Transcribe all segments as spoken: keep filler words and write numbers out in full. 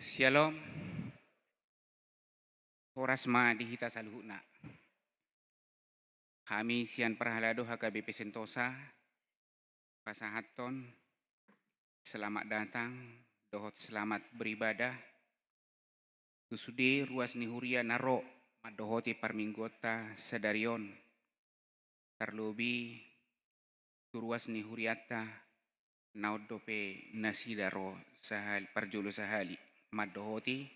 Syalom. Horas ma di hita saluhutna. Hami sian parhalado H K B P Sentosa pasahathon selamat datang dohot selamat beribadah tu sude ruas ni huria na ro mandohoti parmingguonta sadari on. Tarlobi tu ruas ni hurianta na on dope nasida ro sahali, parjolo sahali mandohoti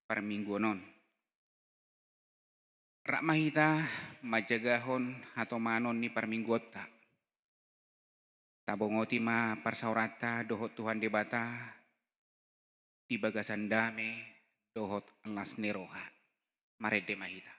parmingguon on. Rap ma hita manjagahon hatomanon ni parmingguonta. Tabongoti ma parsaoranta dohot Tuhan Debata di bagasan dame dohot las ni roha. Marende ma hita.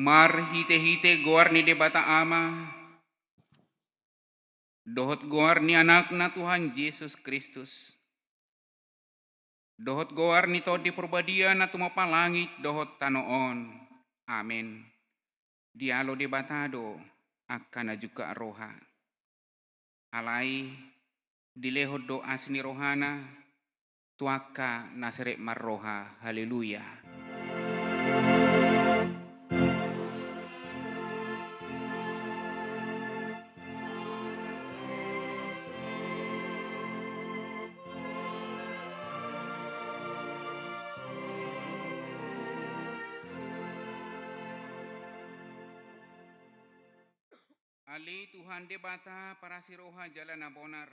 Marhitehite goar ni Debata Ama, dohot goar ni Anakna Tuhan Jesus Kristus, dohot goar ni Tondi Parbadia na tumompa langit dohot tano on. Amen. Dialo Debata do angka na jungkat roha. Alai dilehon do asi ni rohana tu angka na serep marroha. Haleluya. Ale Tuhan Debata parasi roha jala na bonar,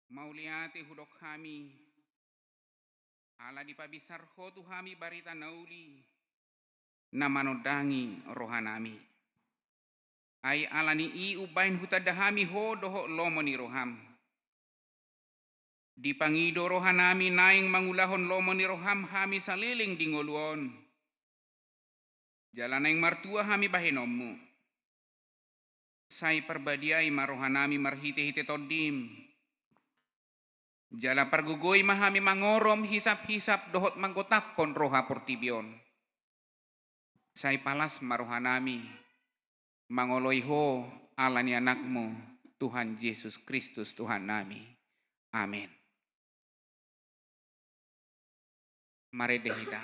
mauliate hudok hami, ala dipabinsar Ho tu hami barita na uli na manondangi rohanami. Ai ala ni i umbahen hutanda hami Ho dohot lomo ni roham. Dipangido rohanami naeng mangulahon lomo ni roham hami saleleng di ngolu on. Jala naeng martua hami bahenonmu. Sai parbadiai ma rohanami marhite-hite Tondim. Jala pargogoi ma hami mangorom hisap-hisap dohot manggotaphon roha portibi on. Sai palas ma rohanami mangoloi Ho ala ni Anakmu, Tuhan Jesus Kristus Tuhannami. Amen. Marende hita.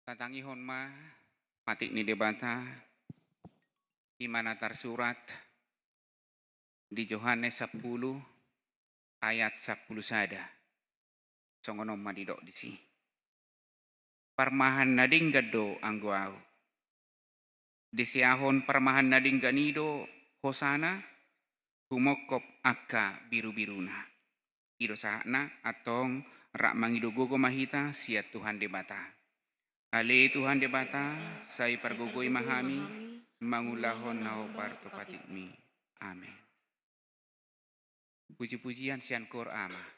Tatangihon ma patik ni Debata, i ma na tarsurat di Johannes sampulu ayat sampulu sada. Songon on ma didok disi. Parmahan na denggan do anggo ahu. Diseahon parmahan na denggan i do hosana, humongkop angka birubiruna. I do sahatna, antong rap mangido gogo ma hita sian Tuhan Debata. Ale Tuhan Debata, sai pargogoi ma hami mangulahon na hombar tu patikmi. Amen. Puji-pujian sian Koor Ama.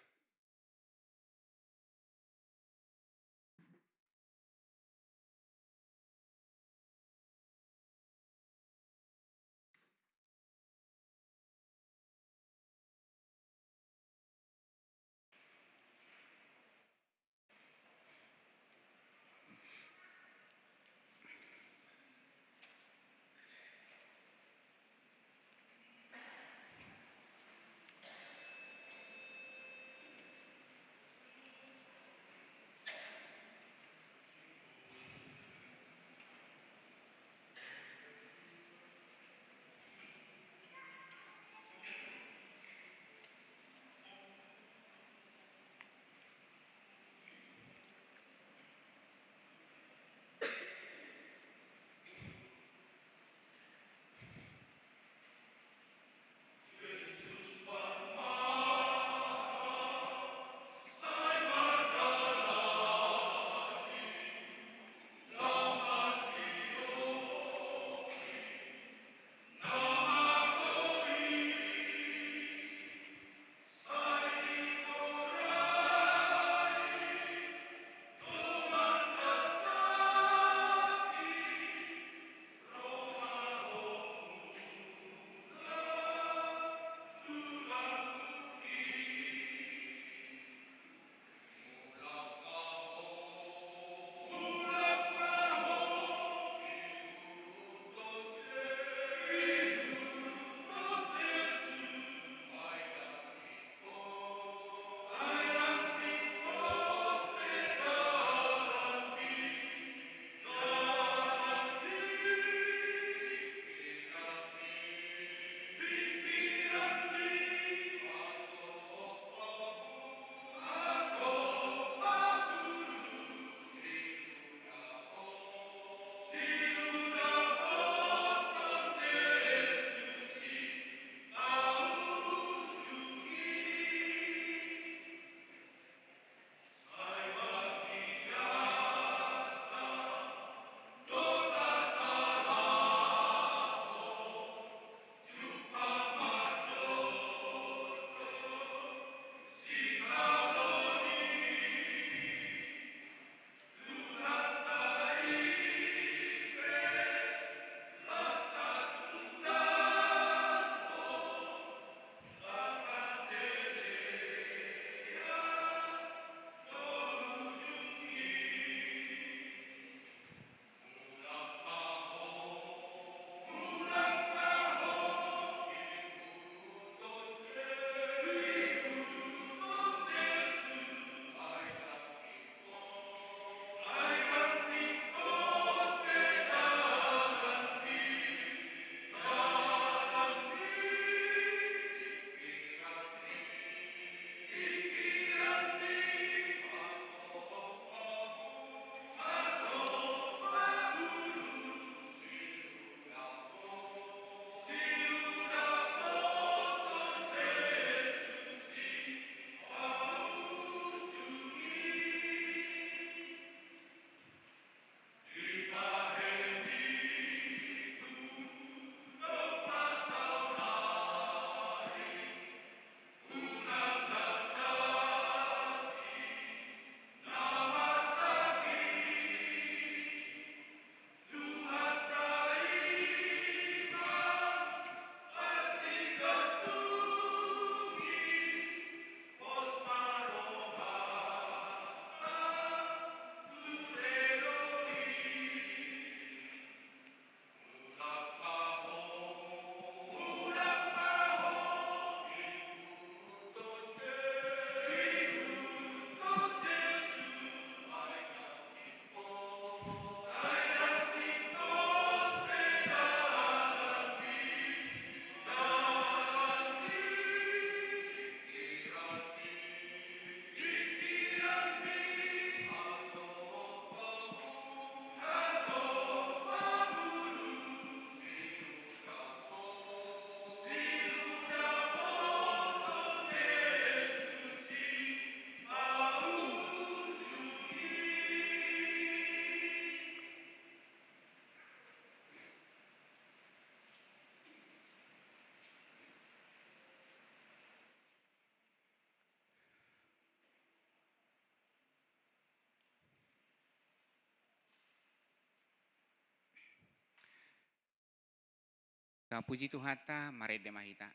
Tapuji Tuhanta, marende ma hita.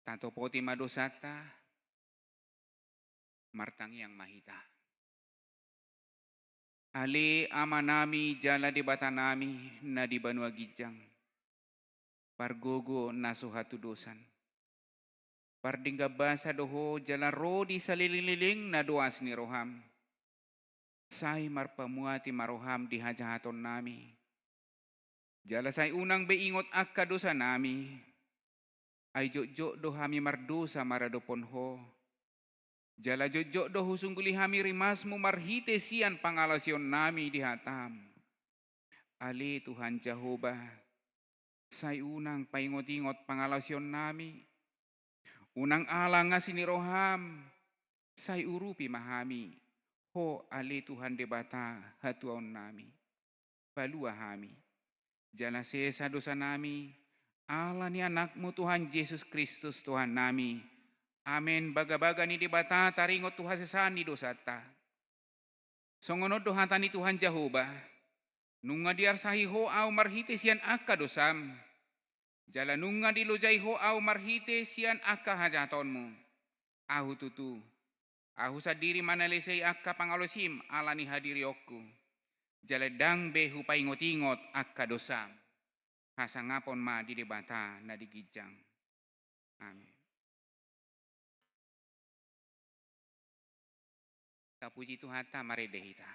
Tatopoti ma dosanta, martangiang ma hita. Ale Amanami jala Debatanami na di banua ginjang, pargogo na so hatudosan. Pardenggan basa do Ho jala ro di saleleng-lelengna do asi ni roham. Sai marpamuati ma roham di hajahatonnami. Jala sai unang be ingot angka dosanami. Ai jotjot do hami mardosa maradophon Ho. Jala jotjot do husungguli hami rimasmu marhite sian pangalaosionnami di hatam. Ale Tuhan Jahowa, sai unang paingot-ingot pangalaosionnami. Unang alang asi ni roham, sai urupi ma hami, Ho ale Tuhan Debata hatuaonnami. Palua hami. Jala sesa dosanami, ala ni Anakmu Tuhan Jesus Kristus Tuhannami. Amen. Bagabaga ni Debata taringot tu hasesaan ni dosanta. Songon on do hata ni Tuhan Jahowa, nunga diarsahi Ho Ahu marhite sian angka dosam, jala nunga dilojai Ho Ahu marhite sian angka hajahatonmu. Ahu tutu, Ahu sandiri ma na lesei angka pangalosim ala ni hadirionku, jala ndang be hupaingot-ingot angka dosam. Hasangapon ma di Debata na di ginjang. Amen. Tapuji Tuhanta, marende hita.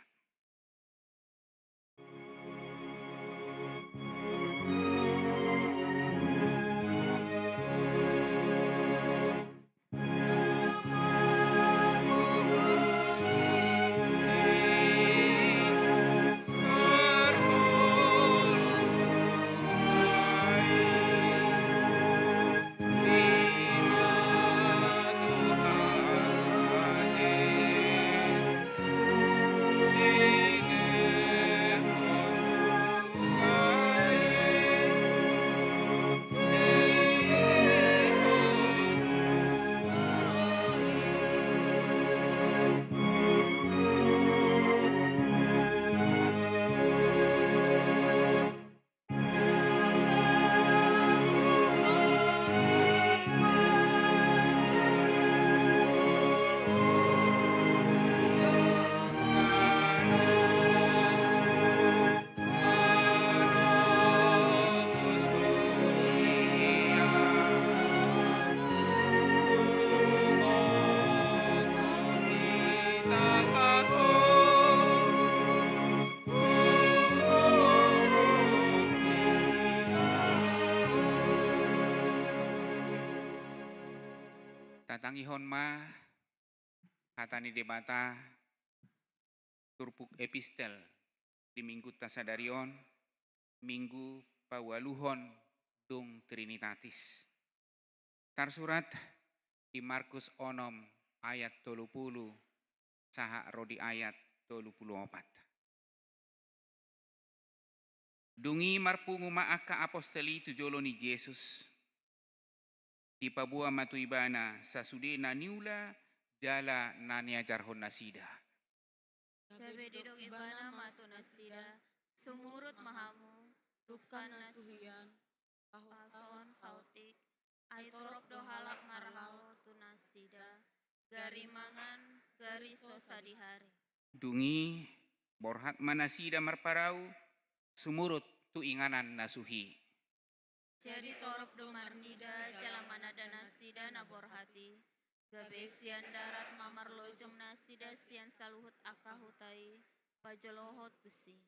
Tatangihon ma hata ni Debata, turpuk epistel di minggunta sadari on, Minggu paualuhon dung Trinitatis. Tarsurat di Markus onom ayat tolu pulu sahat ro di ayat tolu pulu opat. Dung i marpungu ma angka apostel i tu jolo ni Jesus. Dipaboa ma tu ibana sasude na niula jala na niajarhon nasida. Gabe didok ibana ma tu nasida, sumurut ma hamu, tungkan na suhi an, pahoshon saotik, ai torop do halak marlaho tu nasida, gari mangan, gari so sadihari. Dung i borhat ma nasida marparau, sumurut tu inganan na suhi. Jadi torop do marnida jala mananda nasida na borhat i, gabe sian darat ma marlojong nasida sian saluhut angka huta i, pajolohon tusi.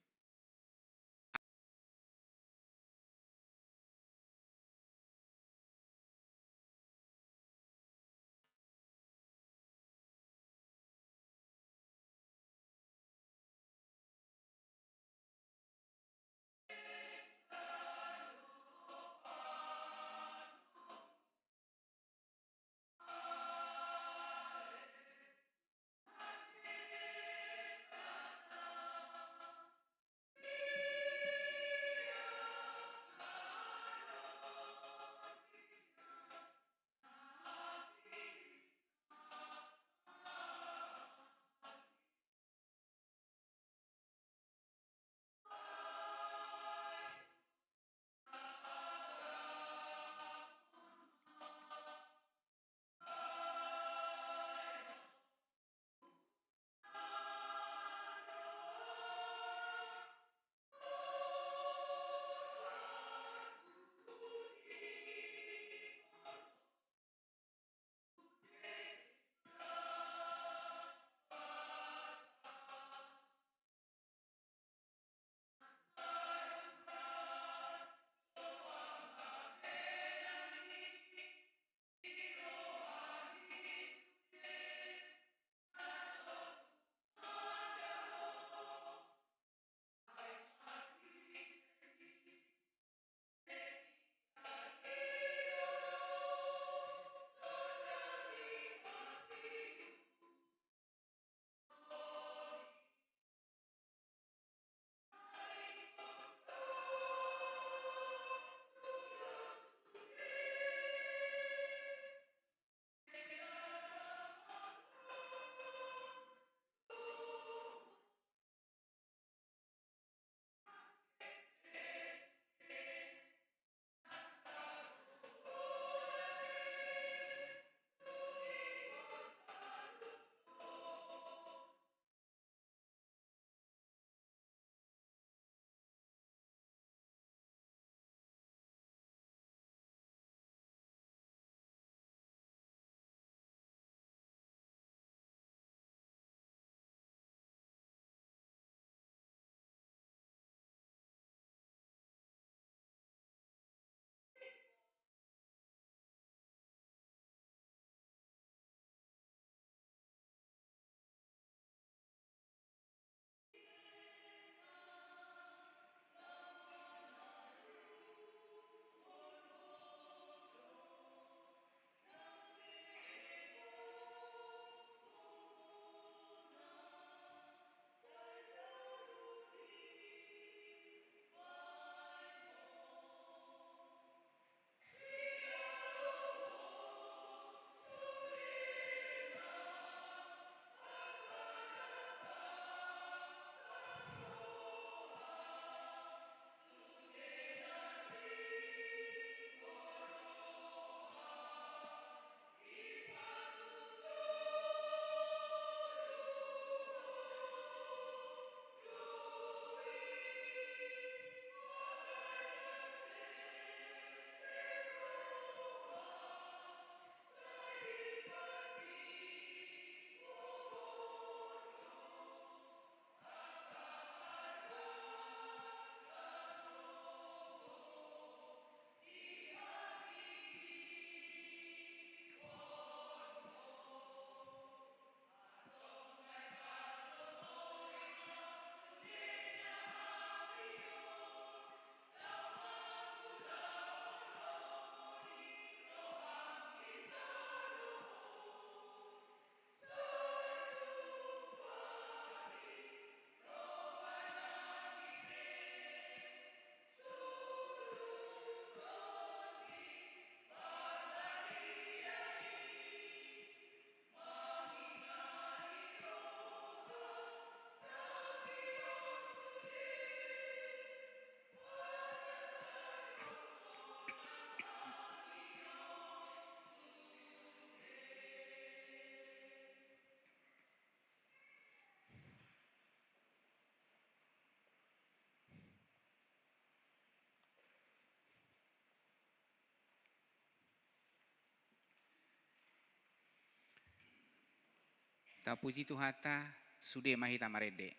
Tapuji Tuhanta, sude ma hita marende.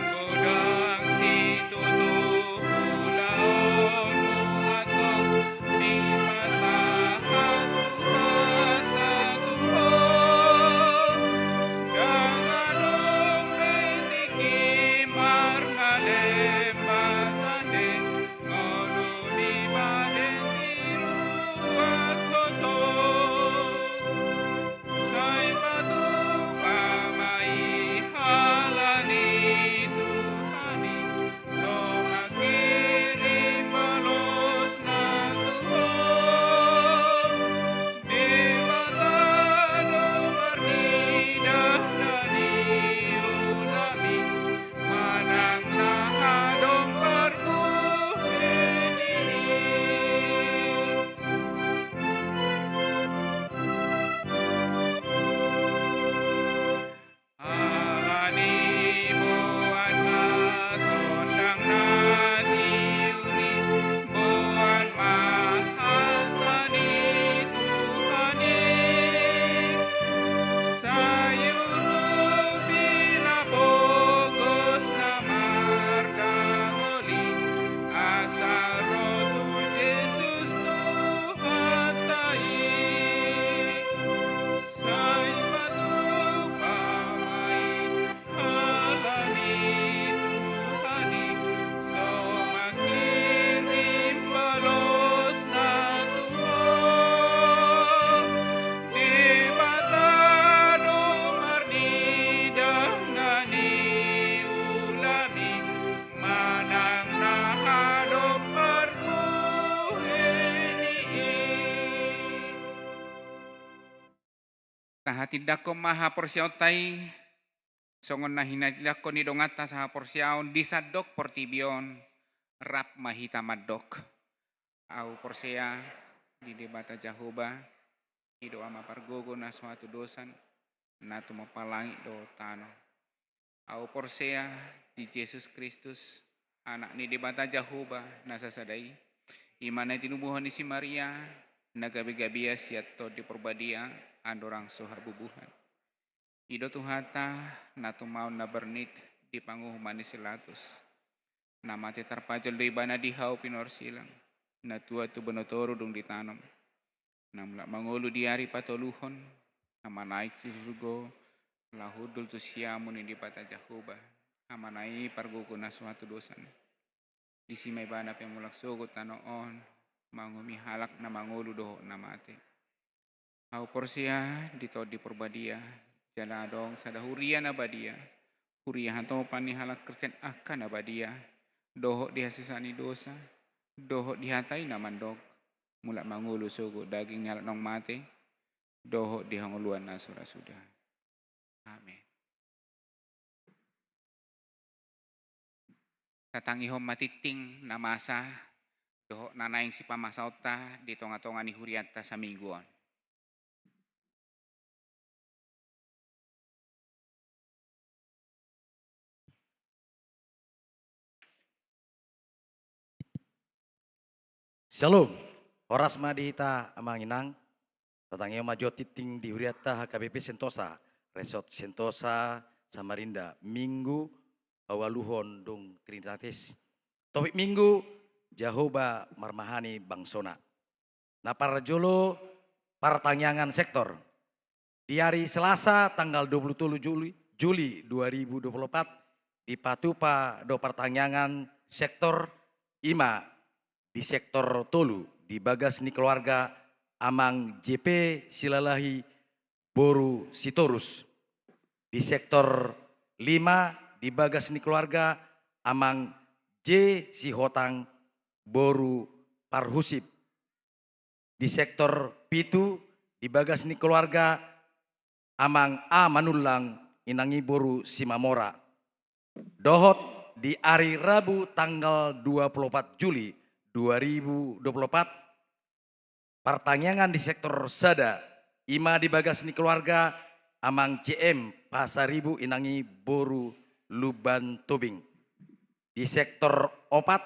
Godang situtu ulaonmu antong dipasahat Tuhanta tu ho. Ndang adong be tingki marngalem ba tahe, molo dibahen tiruan toto. Sai patupa ma i halani Tuhan i, so mangkirim balosna tu ho. Debata do marnida na niulami, manang na adong parbuheni i. Alani boan ma sondang na tiur i, boan ma hata ni Tuhan i. Sai urupi na pogos na mardangol i, asa ro tu Jesus Tuhanta i. Sai patupa ma i halani Tuhan i, so mangkirim balosna tu ho. Debata do marnida na niulami, manang na adong parbuheni i. Tahatindangkon ma haporseaonta i, songon na hinatindangkon ni donganta sahaporseaon di sandok portibi on, rap ma hita mandok. Ahu porsea di Debata Jahowa, i do Ama pargogo na so hatudosan, na tumompa langit dohot tano. Ahu porsea di Jesus Kristus, Anak ni Debata Jahowa na sasada i, i ma na tinubuhon ni si Maria, na gabe-gabea sian Tondi Porbadia, andorang so habubuhan. I do Tuhanta, na tumaon na bernit di panguhuman ni si Latus. Na mate tarpajal do ibana di hau pinorsilang, na tuat tu bonotoru dung ditanom. Na mulak mangolu di ari patoluhon, na manaek tu surgo, laho hundul tu siamun ni Debata Jahowa, Amana i pargogo na so hatudosan. Disi ma ibana pe mulak sogot tano on, manguhumi halak na mangolu dohot na mate. Ahu porsea di Tondi Porbadia, jala adong sada huria na badia, huria hatopan ni halak Kristen angka na badia, dohot di hasesaan ni dosa, dohot di hata i na mandok, mulak mangolu sogot daging ni halak naung mate, dohot di hangoluan na so ra suda. Amen. Tatangihon ma tingting na masa dohot na naeng sipamasaonta di tonga-tonga ni hurianta saminggu on. Syalom. Horas ma di hita amang inang. Tatangihon ma jo tingting di hurianta H K B P Sentosa, Resort Sentosa Samarinda, Minggu paualuhon dung Trinitatis. Topik Minggu, Jahowa marmahani bangsona. Na parjolo, partangiangan sektor. Di ari Selasa tanggal dua puluh tolu Juli, Juli dua ribu dua puluh empat, dipatupa do partangiangan sektor, i ma di sektor tolu, di bagas ni keluarga Amang J P Silalahi boru Sitorus. Di sektor lima, di bagas ni keluarga Amang J Sihotang boru Parhusip. Di sektor pitu, di bagas ni keluarga Amang A Manullang, inang i boru Simamora. Dohot di ari Rabu tanggal dua puluh empat Juli dua ribu dua puluh empat, partangiangan di sektor sada, i ma di bagas ni keluarga Amang J M Pasaribu, inang i boru Lumban Tobing. Di sektor opat,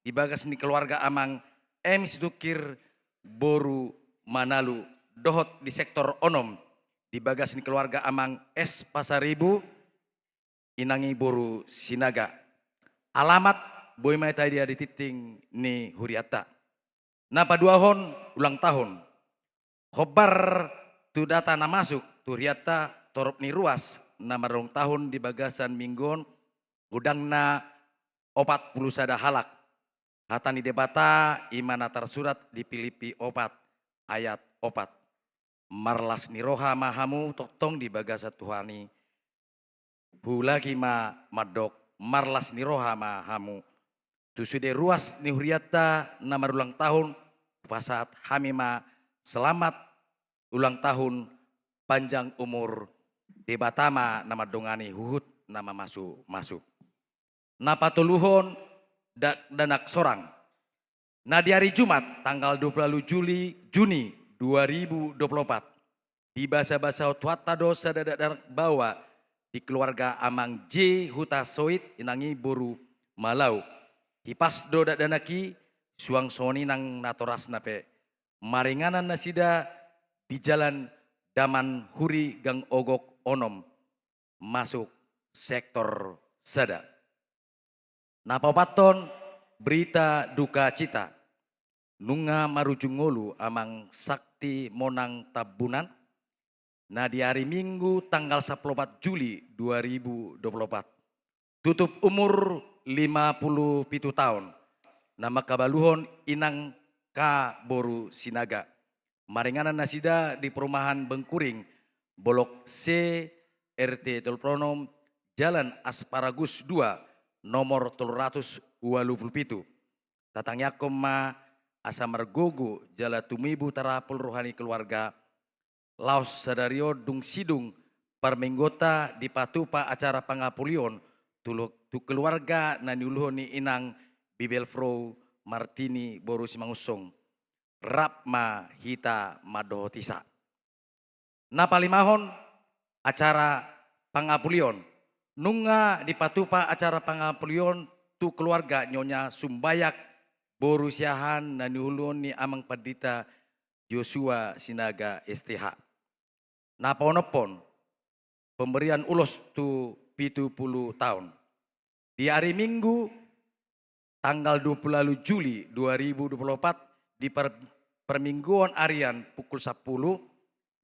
di bagas ni keluarga Amang M Situngkir boru Manalu, dohot di sektor onom, di bagas ni keluarga Amang S Pasaribu, inang i boru Sinaga. Alamat boi ma i taida di tingting ni hurianta. Na paduahon, ulang tahun. Hombar tu data na masuk tu hurianta, torop ni ruas na marulang tahun di bagasan minggu on, godangna opat pulu sada halak. Hata ni Debata i ma na tarsurat di Pilipi opat ayat opat. Marlas ni roha ma hamu tongtong di bagasan Tuhan i. Huulangi ma mandok, marlas ni roha ma hamu. Tu sude ruas ni hurianta na marulang tahun, hupasahat hami ma selamat ulang tahun, panjang umur, Debata ma na mandongani huhut na mamasumasu. Na patoluhon, dakdanak sorang. Na di ari Jumat, tanggal dua pulu ualu Juli, Juni dua ribu dua pulu opat, dibasabasahon Tuhanta do sada dakdanak baoa di keluarga Amang J Hutasoit, inang i boru Malau. Hipas do dakdanak i, suang songon i nang natorasna pe. Maringanan nasida di Jalan Damanhuri gang Ogog onom, masuk sektor sada. Na paopathon, berita duka cita. Nunga marujung ngolu Amang Sakti Monang Tambunan, na di ari Minggu tanggal sampulu opat Juli dua ribu dua pulu opat. Tutup umur lima pulu pitu taon, na mangkabaluhon inang K boru Sinaga. Maringanan nasida di perumahan Bengkuring, Blok C, R T tolu pulu onom, Jalan Asparagus dua, nomor tolu ratus ualu pulu pitu. Tatangiangkon ma asa margogo jala tumibu tarapul roha ni keluarga, laos sadari on dung sidung parmingguonta dipatupa acara pangapulion tu, tu keluarga na niuluhon ni inang Bibelfrou Martini boru Simangunsong. Rap ma hita mandohoti sa. Na palimahon, acara pangapulion. Nunga dipatupa acara pangapulion tu keluarga Nyonya Sumbayak boru Siahaan na niuluhon ni Amang Pandita Joshua Sinaga S T H. Na paonomhon, pemberian ulos tu pitu pulu taon. Di ari Minggu, tanggal dua pulu ualu Juli dua ribu dua pulu opat, di per-, permingguon arian pukul sampulu,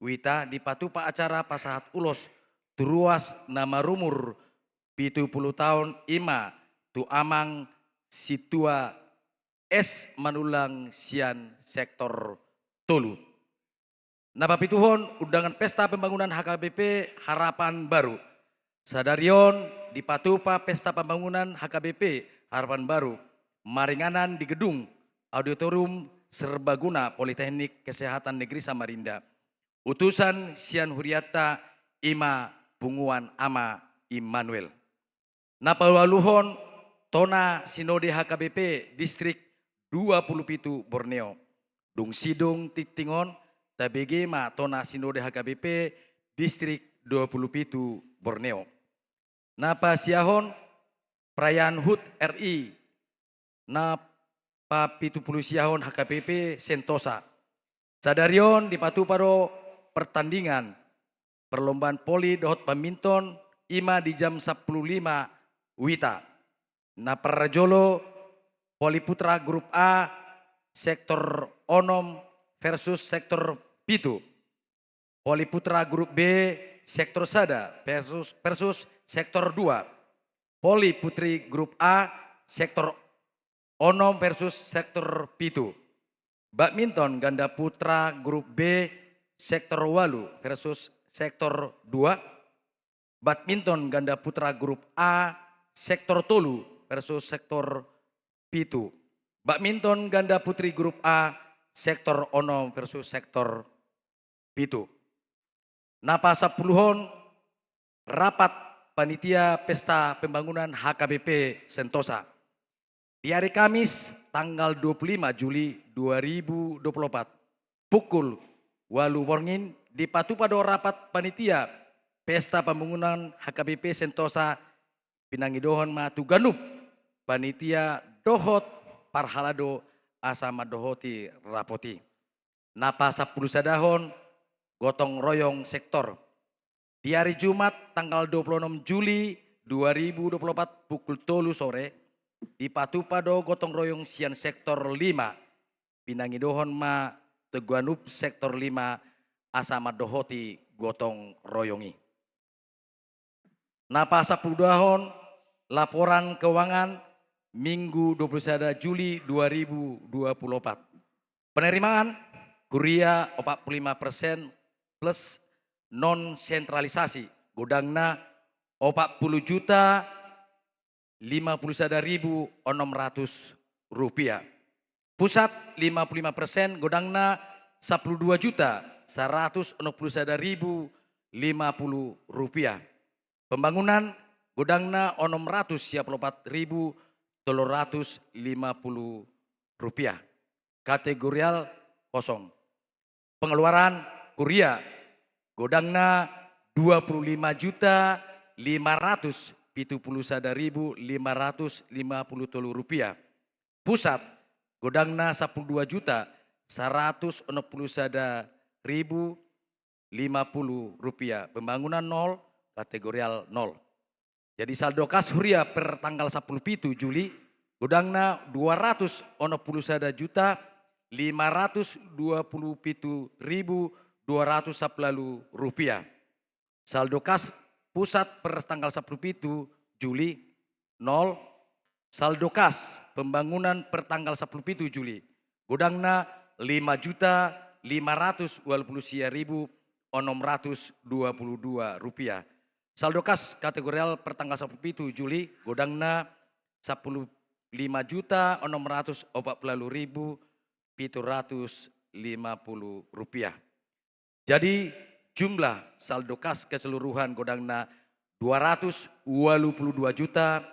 wita dipatupa acara pasahat ulos tu ruas na marumur pitu pulu taon, i ma tu Amang Situa S Manullang sian sektor tolu. Na papituhon, undangan pesta pembangunan H K B P Harapan Baru. Sadari on dipatupa pesta pembangunan H K B P Harapan Baru maringanan di gedung Auditorium Serbaguna Politeknik Kesehatan Negeri Samarinda. Utusan sian hurianta i ma Punguan Ama Immanuel. Na paualuhon, Tona Sinode H K B P Distrik dua pulu pitu Borneo. Dung sidung tingting on, tabege ma Tona Sinode H K B P Distrik dua pulu pitu Borneo. Na pasiahon, perayaan hut R I na papitu pulu siahon H K B P Sentosa. Sadari on dipatupa do pertandingan perlombaan voli dohot badminton, i ma di jam sampulu lima wita. Na parjolo, voli putra grup A, sektor onom versus sektor pitu. Voli putra grup B, sektor sada versus, versus sektor dua. Voli putri grup A, sektor onom versus sektor pitu. Badminton ganda putra grup B, sektor ualu versus sektor dua. Badminton ganda putra grup A, sektor tolu versus sektor pitu. Badminton ganda putri grup A, sektor onom versus sektor pitu. Na pasampuluhon, rapat panitia pesta pembangunan H K B P Sentosa. Di ari Kamis, tanggal dua pulu lima Juli dua ribu dua pulu opat, pukul ualu borngin, dipatupa do rapat panitia Pesta Pambangunan H K B P Sentosa pinangidohon ma tu ganup panitia dohot parhalado asa mandohoti rapot i. Na pasampulusadahon, gotong royong sektor. Di hari Jumat tanggal dua puluh enam Juli dua ribu dua puluh empat pukul tolu sore, dipatupa do gotong royong sian sektor lima. Pinangidohon ma tu ganup sektor lima asa mandohoti gotong royong i. Na pasampuludahon, laporan keuangan Minggu dua puluh sada Juli dua ribu dua puluh empat. Penerimaan, Kuria opat puluh lima persen plus non sentralisasi, godangna opat puluh juta lima puluh sada ribu onom ratus rupiah. Pusat lima puluh lima persen, godangna sampulu dua juta saratus onom puluh sada ribu lima puluh rupiah. Pembangunan, godangna onom ratus sia puluh opat ribu tolu ratus lima puluh rupiah. Kategorial kosong. Pengeluaran, Kuria, godangna dua puluh lima juta lima ratus pitu puluh sada ribu lima ratus lima puluh tolu rupiah. Pusat, godangna sampulu dua juta saratus onom puluh sada ribu lima puluh rupiah. Pembangunan nol, kategorial nol. Jadi saldo kas Huria per tanggal sampulu pitu Juli, godangna dua ratus onom puluh sada juta lima ratus dua puluh pitu ribu dua ratus sampulu ualu rupiah. Saldo kas pusat per tanggal sampulu pitu Juli, nol. Saldo kas pembangunan per tanggal sampulu pitu Juli, godangna lima juta lima ratus ualu puluh sia ribu onom ratus dua puluh dua rupiah. Saldo kas kategorial per tanggal sampulu pitu Juli, godangna sampulu lima juta onom ratus opat puluh ualu ribu pitu ratus lima puluh rupiah. Jadi jumlah saldo kas keseluruhan godangna dua ratus ualu puluh dua juta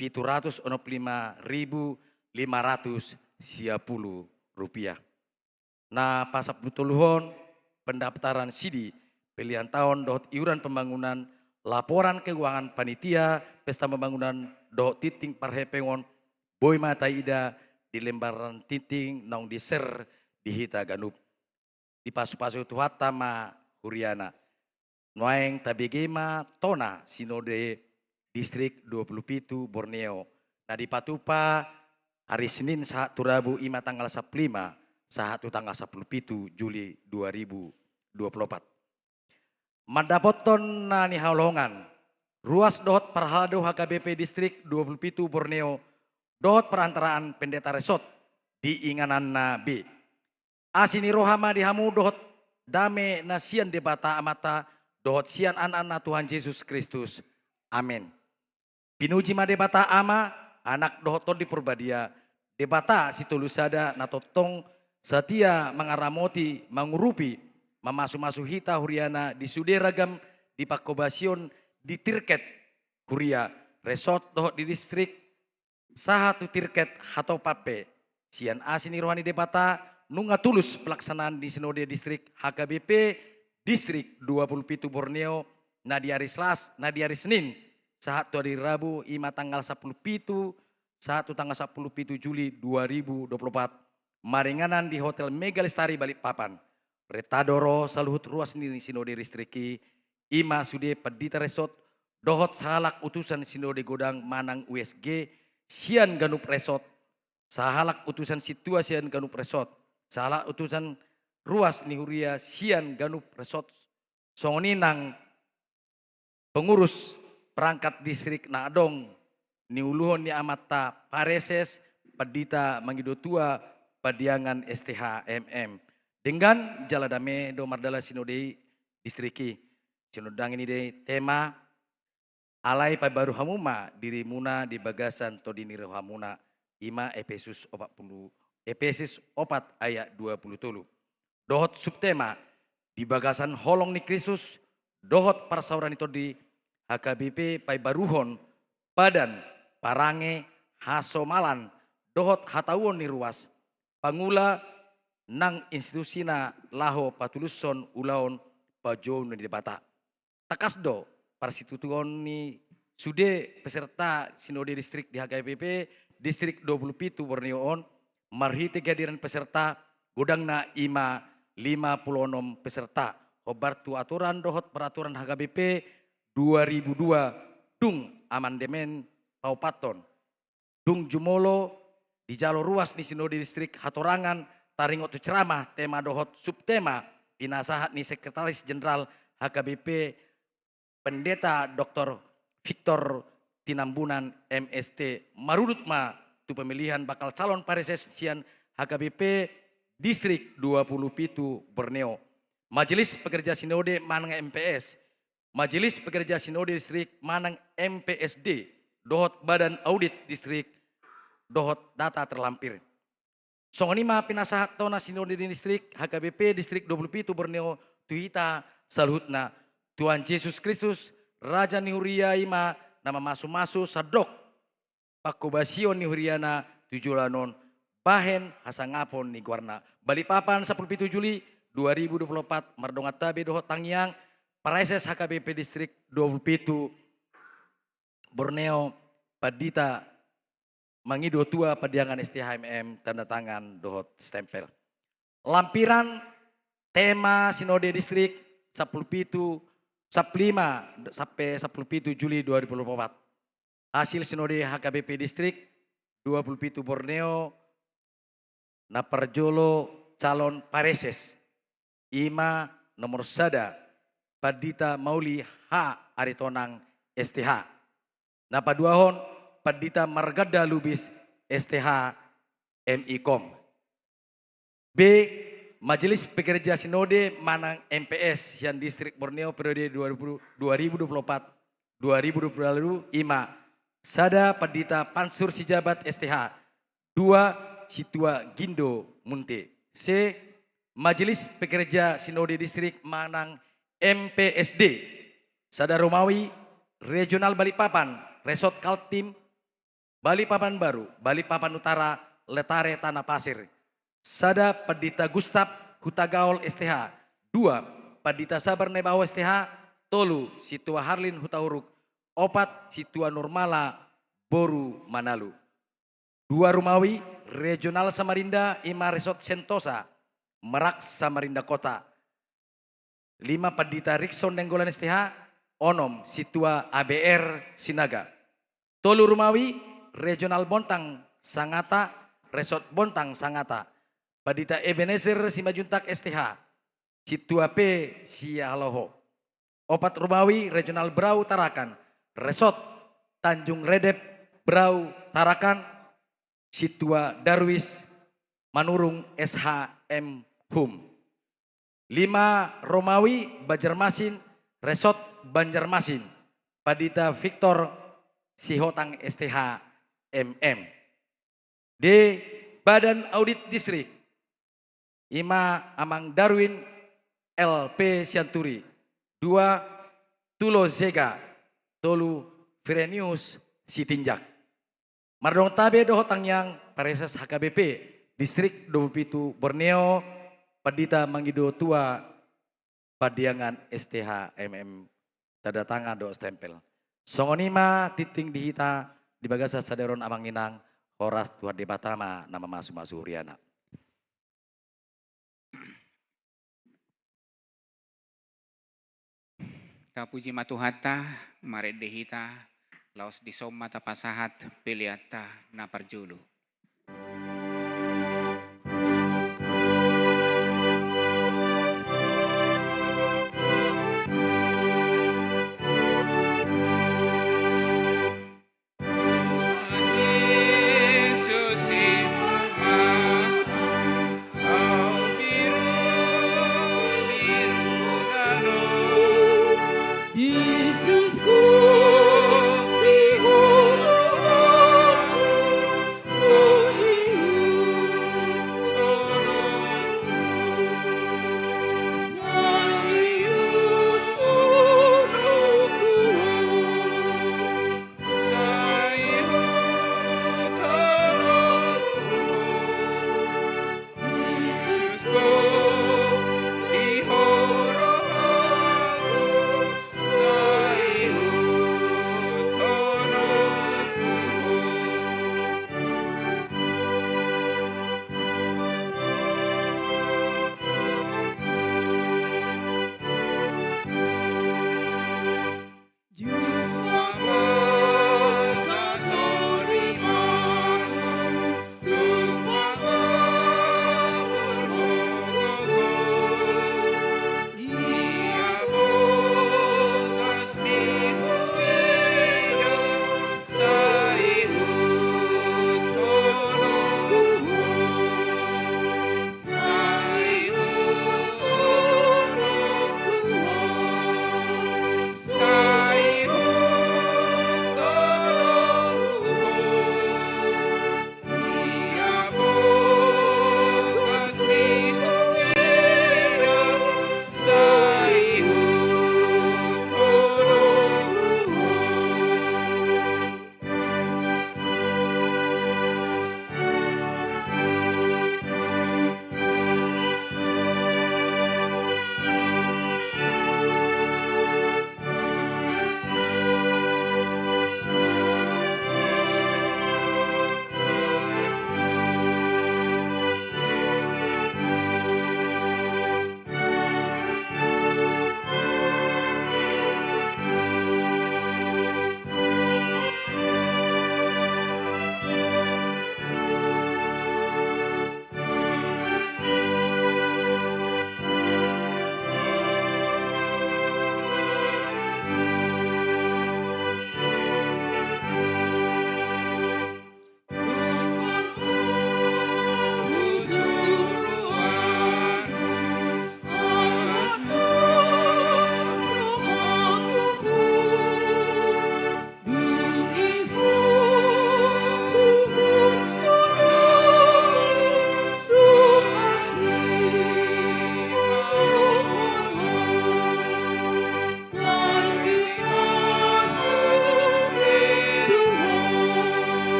pitu ratus onom puluh lima ribu lima ratus sia puluh rupiah. Na pasampulutoluhon, pendaftaran sidi pelian taon dohot iuran pembangunan, laporan keuangan panitia pesta pembangunan dohot tinting parhepengon, boi ma taida di lembaran tinting naung di-share di hita ganup. Dipasupasu Tuhanta ma huriana. Nuaeng tabege ma tona Sinode Distrik dua puluh pitu Borneo, na dipatupa ari Senin sahat tu Rabu, i ma tanggal sampulu lima sahat tu tanggal sampulu pitu Juli dua ribu dua puluh opat. Mandapothon na nihaholongan, ruas dohot parhalado H K B P Distrik dua puluh pitu Borneo dohot perantaraan pendeta resort di ingananna be. Asi ni roha ma di hamu dohot dame na sian Debata Amanta dohot sian Anakna Tuhan Jesus Kristus. Amen. Pinuji ma Debata Ama, Anak dohot Tondi Parbadia, Debata Sitolu Sada na tongtong satia mangaramoti, mangurupi, mamasumasu hita huriana di sude ragam di panghobasion di tirket huria, resort dohot di distrik, sahat tu tirket hatopan pe. Sian asi ni roha ni Debata, nunga tulus pelaksanaan ni Sinode Distrik H K B P Distrik dua puluh pitu Borneo, na di ari Selas, na di ari Senin sahat tu ari Rabu, i ma tanggal sampulu pitu sahat tu tanggal sampulu pitu Juli dua ribu dua puluh opat, maringanan di Hotel Mega Lestari Balikpapan. Renta do ro saluhut ruas ni Sinode Distrik i, i ma sude pandita resort dohot sahalak utusan Sinode Godang manang U S G sian ganup resort, sahalak utusan sintua sian ganup resort, sahalak utusan ruas ni huria sian ganup resort, songon i nang pengurus perangkat distrik na adong niuluhon ni amanta pareses, pandita mangido tua Padiangan S T H M M. Denggan jala dame do mardalan sinode i, distrik i. Sinondangin i do tema, alai pabaru hamu ma dirimuna di bagasan tondi ni rohamuna, i ma Epesus opat puluh, Epesus opat ayat dua puluh tolu. Dohot subtema, di bagasan holong ni Kristus dohot parsaoran ni tondi, H K B P paibaruhon padan, parange, hasomalan dohot hatauon ni ruas, pangula nang institusina laho patulushon ulaon pajou ni Debata. Tangkas do parsitutuon ni sude peserta sinode distrik di H K B P distrik dua pulu pitu Borneo on, marhite kehadiran peserta godangna i ma lima pulu onom peserta, hombar tu aturan dohot peraturan H K B P dua ribu dua, dung amandemen paopathon. Dung jumolo dijalo ruas ni sinode distrik hatorangan taringot tu ceramah, tema dohot subtema pinasahat ni Sekretaris Jenderal H K B P Pendeta Doktor Victor Tinambunan, M S T. Marudut ma tu pemilihan bakal calon pareses sian H K B P distrik dua pulu pitu Borneo. Majelis Pekerja Sinode manang M P S, Majelis Pekerja Sinode Distrik manang M P S D, dohot Badan Audit Distrik, dohot data terlampir. Songon i ma pinasahat tona sinode distrik H K B P distrik dua pulu pitu Borneo tu hita saluhutna. Tuhan Jesus Kristus, Raja ni huria, i ma na mamasumasu sandok pangkobasion ni huriana tu joloan on bahen hasangapon ni goarna. Balikpapan, sampulu pitu Juli dua ribu dua pulu opat, mardongan tabe dohot tangiang, pareses H K B P distrik dua pulu pitu Borneo, Pandita Mangido Tua Padiangan S T H M M, tanda tangan dohot stempel. Lampiran tema sinode distrik sampulu pitu, sampulu lima sampe sampulu pitu Juli dua ribu dua pulu opat. Hasil sinode H K B P distrik dua pulu pitu Borneo, na parjolo calon pareses, i ma nomor sada, Pandita Mauli H Aritonang S T H. Na paduahon, Pandita Marganda Lubis S T H, M I Kom. B, Majelis Pekerja Sinode manang M P S sian Distrik Borneo periode dua ribu, dua ribu dua puluh empat, dua ribu dua puluh lima, i ma sada, Pandita Pansur Sijabat S T H, dua, Sintua Gindo Munte. C, Majelis Pekerja Sinode Distrik manang M P S D, sada, Romawi Regional Balikpapan, Resort Kaltim, Balikpapan Baru, Balikpapan Utara, Letare, Tanah Pasir. Sada, Pandita Gustaf Hutagaol S T H. Dua, Pandita Sabar Naibaho S T H. Tolu, Sintua Harlin Hutauruk. Opat, Sintua Nurmala boru Manalu. Dua, Romawi Regional Samarinda, i ma Resort Sentosa, Merak, Samarinda Kota. Lima, Pandita Rikson Nainggolan S T H. Onom, Sintua A B R Sinaga. Tolu, Romawi Regional Bontang Sangata, Resort Bontang Sangata, Pandita Ebenezer Simanjuntak S T H, Sintua P Sihaloho. Opat, Romawi Regional Berau Tarakan, Resort Tanjung Redep Berau Tarakan, Sintua Darwis Manurung S H M Hum. Lima, Romawi Banjarmasin, Resort Banjarmasin, Pandita Victor Sihotang S T H M M. D, Badan Audit Distrik, i ma Amang Darwin L P Sianturi. Dua, Tulo Zega. Tolu, Firenius Sitinjak. Mardongan tabe dohot tangiang, pareses H K B P Distrik dua puluh pitu Borneo, Pandita Mangido Tua Padiangan S T H M M, tanda tangan dohot stempel. Songon i ma tingting di hita di bagasan sadari on, Amang Inang, horas Tuhan Debata ma na mamasumasu huriana. Tapuji ma Tuhanta, marende hita, laos dison ma tapasahat peleanta na parjolo.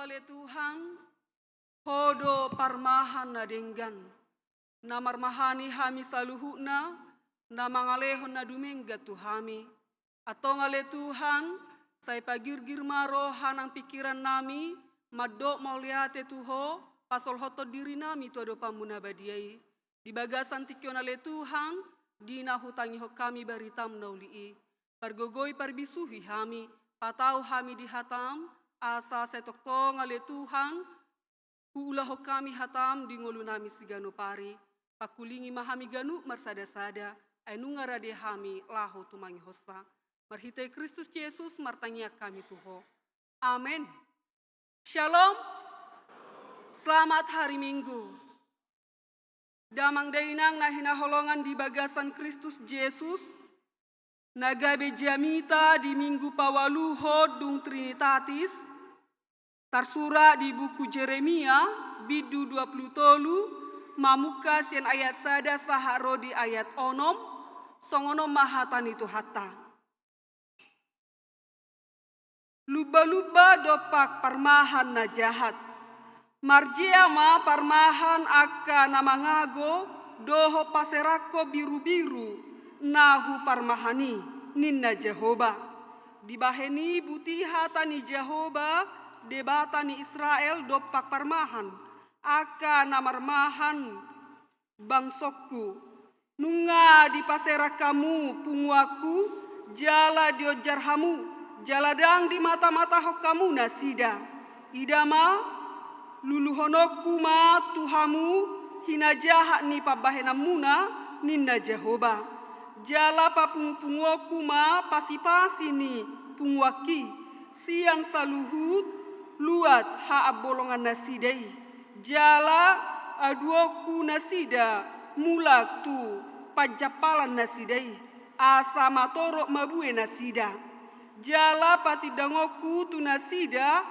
Ale Tuhan, Ho do parmahan na denggan, na marmahani hami saluhutna, na mangalehon na dumenggan tu hami. Antong ale Tuhan, sai pagirgir ma roha nang pingkirannami, mandok mauliate tu Ho, pasolhothon dirinami tu adopanMu na badia i. Di bagasan tingki on ale Tuhan, di na hutangihon hami baritaM na uli i. Pargogoi parbisuhi hami, patau hami di hataM, asa sai tongtong ale Tuhan, huulahon hami hataM di ngolunami siganup ari. Pangkulingi ma hami ganup marsadasada, ai nunga rade hami laho tumangihonsa. Marhite Kristus Jesus martangiang hami tu Ho. Amen. Shalom. Selamat hari Minggu. Damang dainang na hinaholongan di bagasan Kristus Jesus, na gabe jamita di Minggu paualuhon dung Trinitatis, tarsurat di buku Jeremia, bindu dua pulu tolu, mamungka sian ayat sada sahat ro di ayat onom, songon on ma hata ni Tuhanta. Lumba-lumba dompak parmahan na jahat. Marjea ma parmahan angka na mangago dohot paserangkon birubiru na huparmahan i, ninna Jahowa. Dibahen i buti hata ni Jahowa, Debata ni Israel dompak parmahan, angka na marmahan bangsongku. Nunga dipaserang hamu punguanku, jala dionjar hamu, jala ndang dimatamatahon hamu nasida. Ida ma, luluhononku ma tu hamu hinajahat ni pambahenanmuna, ninna Jahowa. Jala papungupunguonku ma pasipasi ni punguanki sian saluhut luat haambolongan nasida i. Jala aduonku nasida mulak tu panjampalan nasida i, asa matorop mabue nasida. Jala patindangonku tu nasida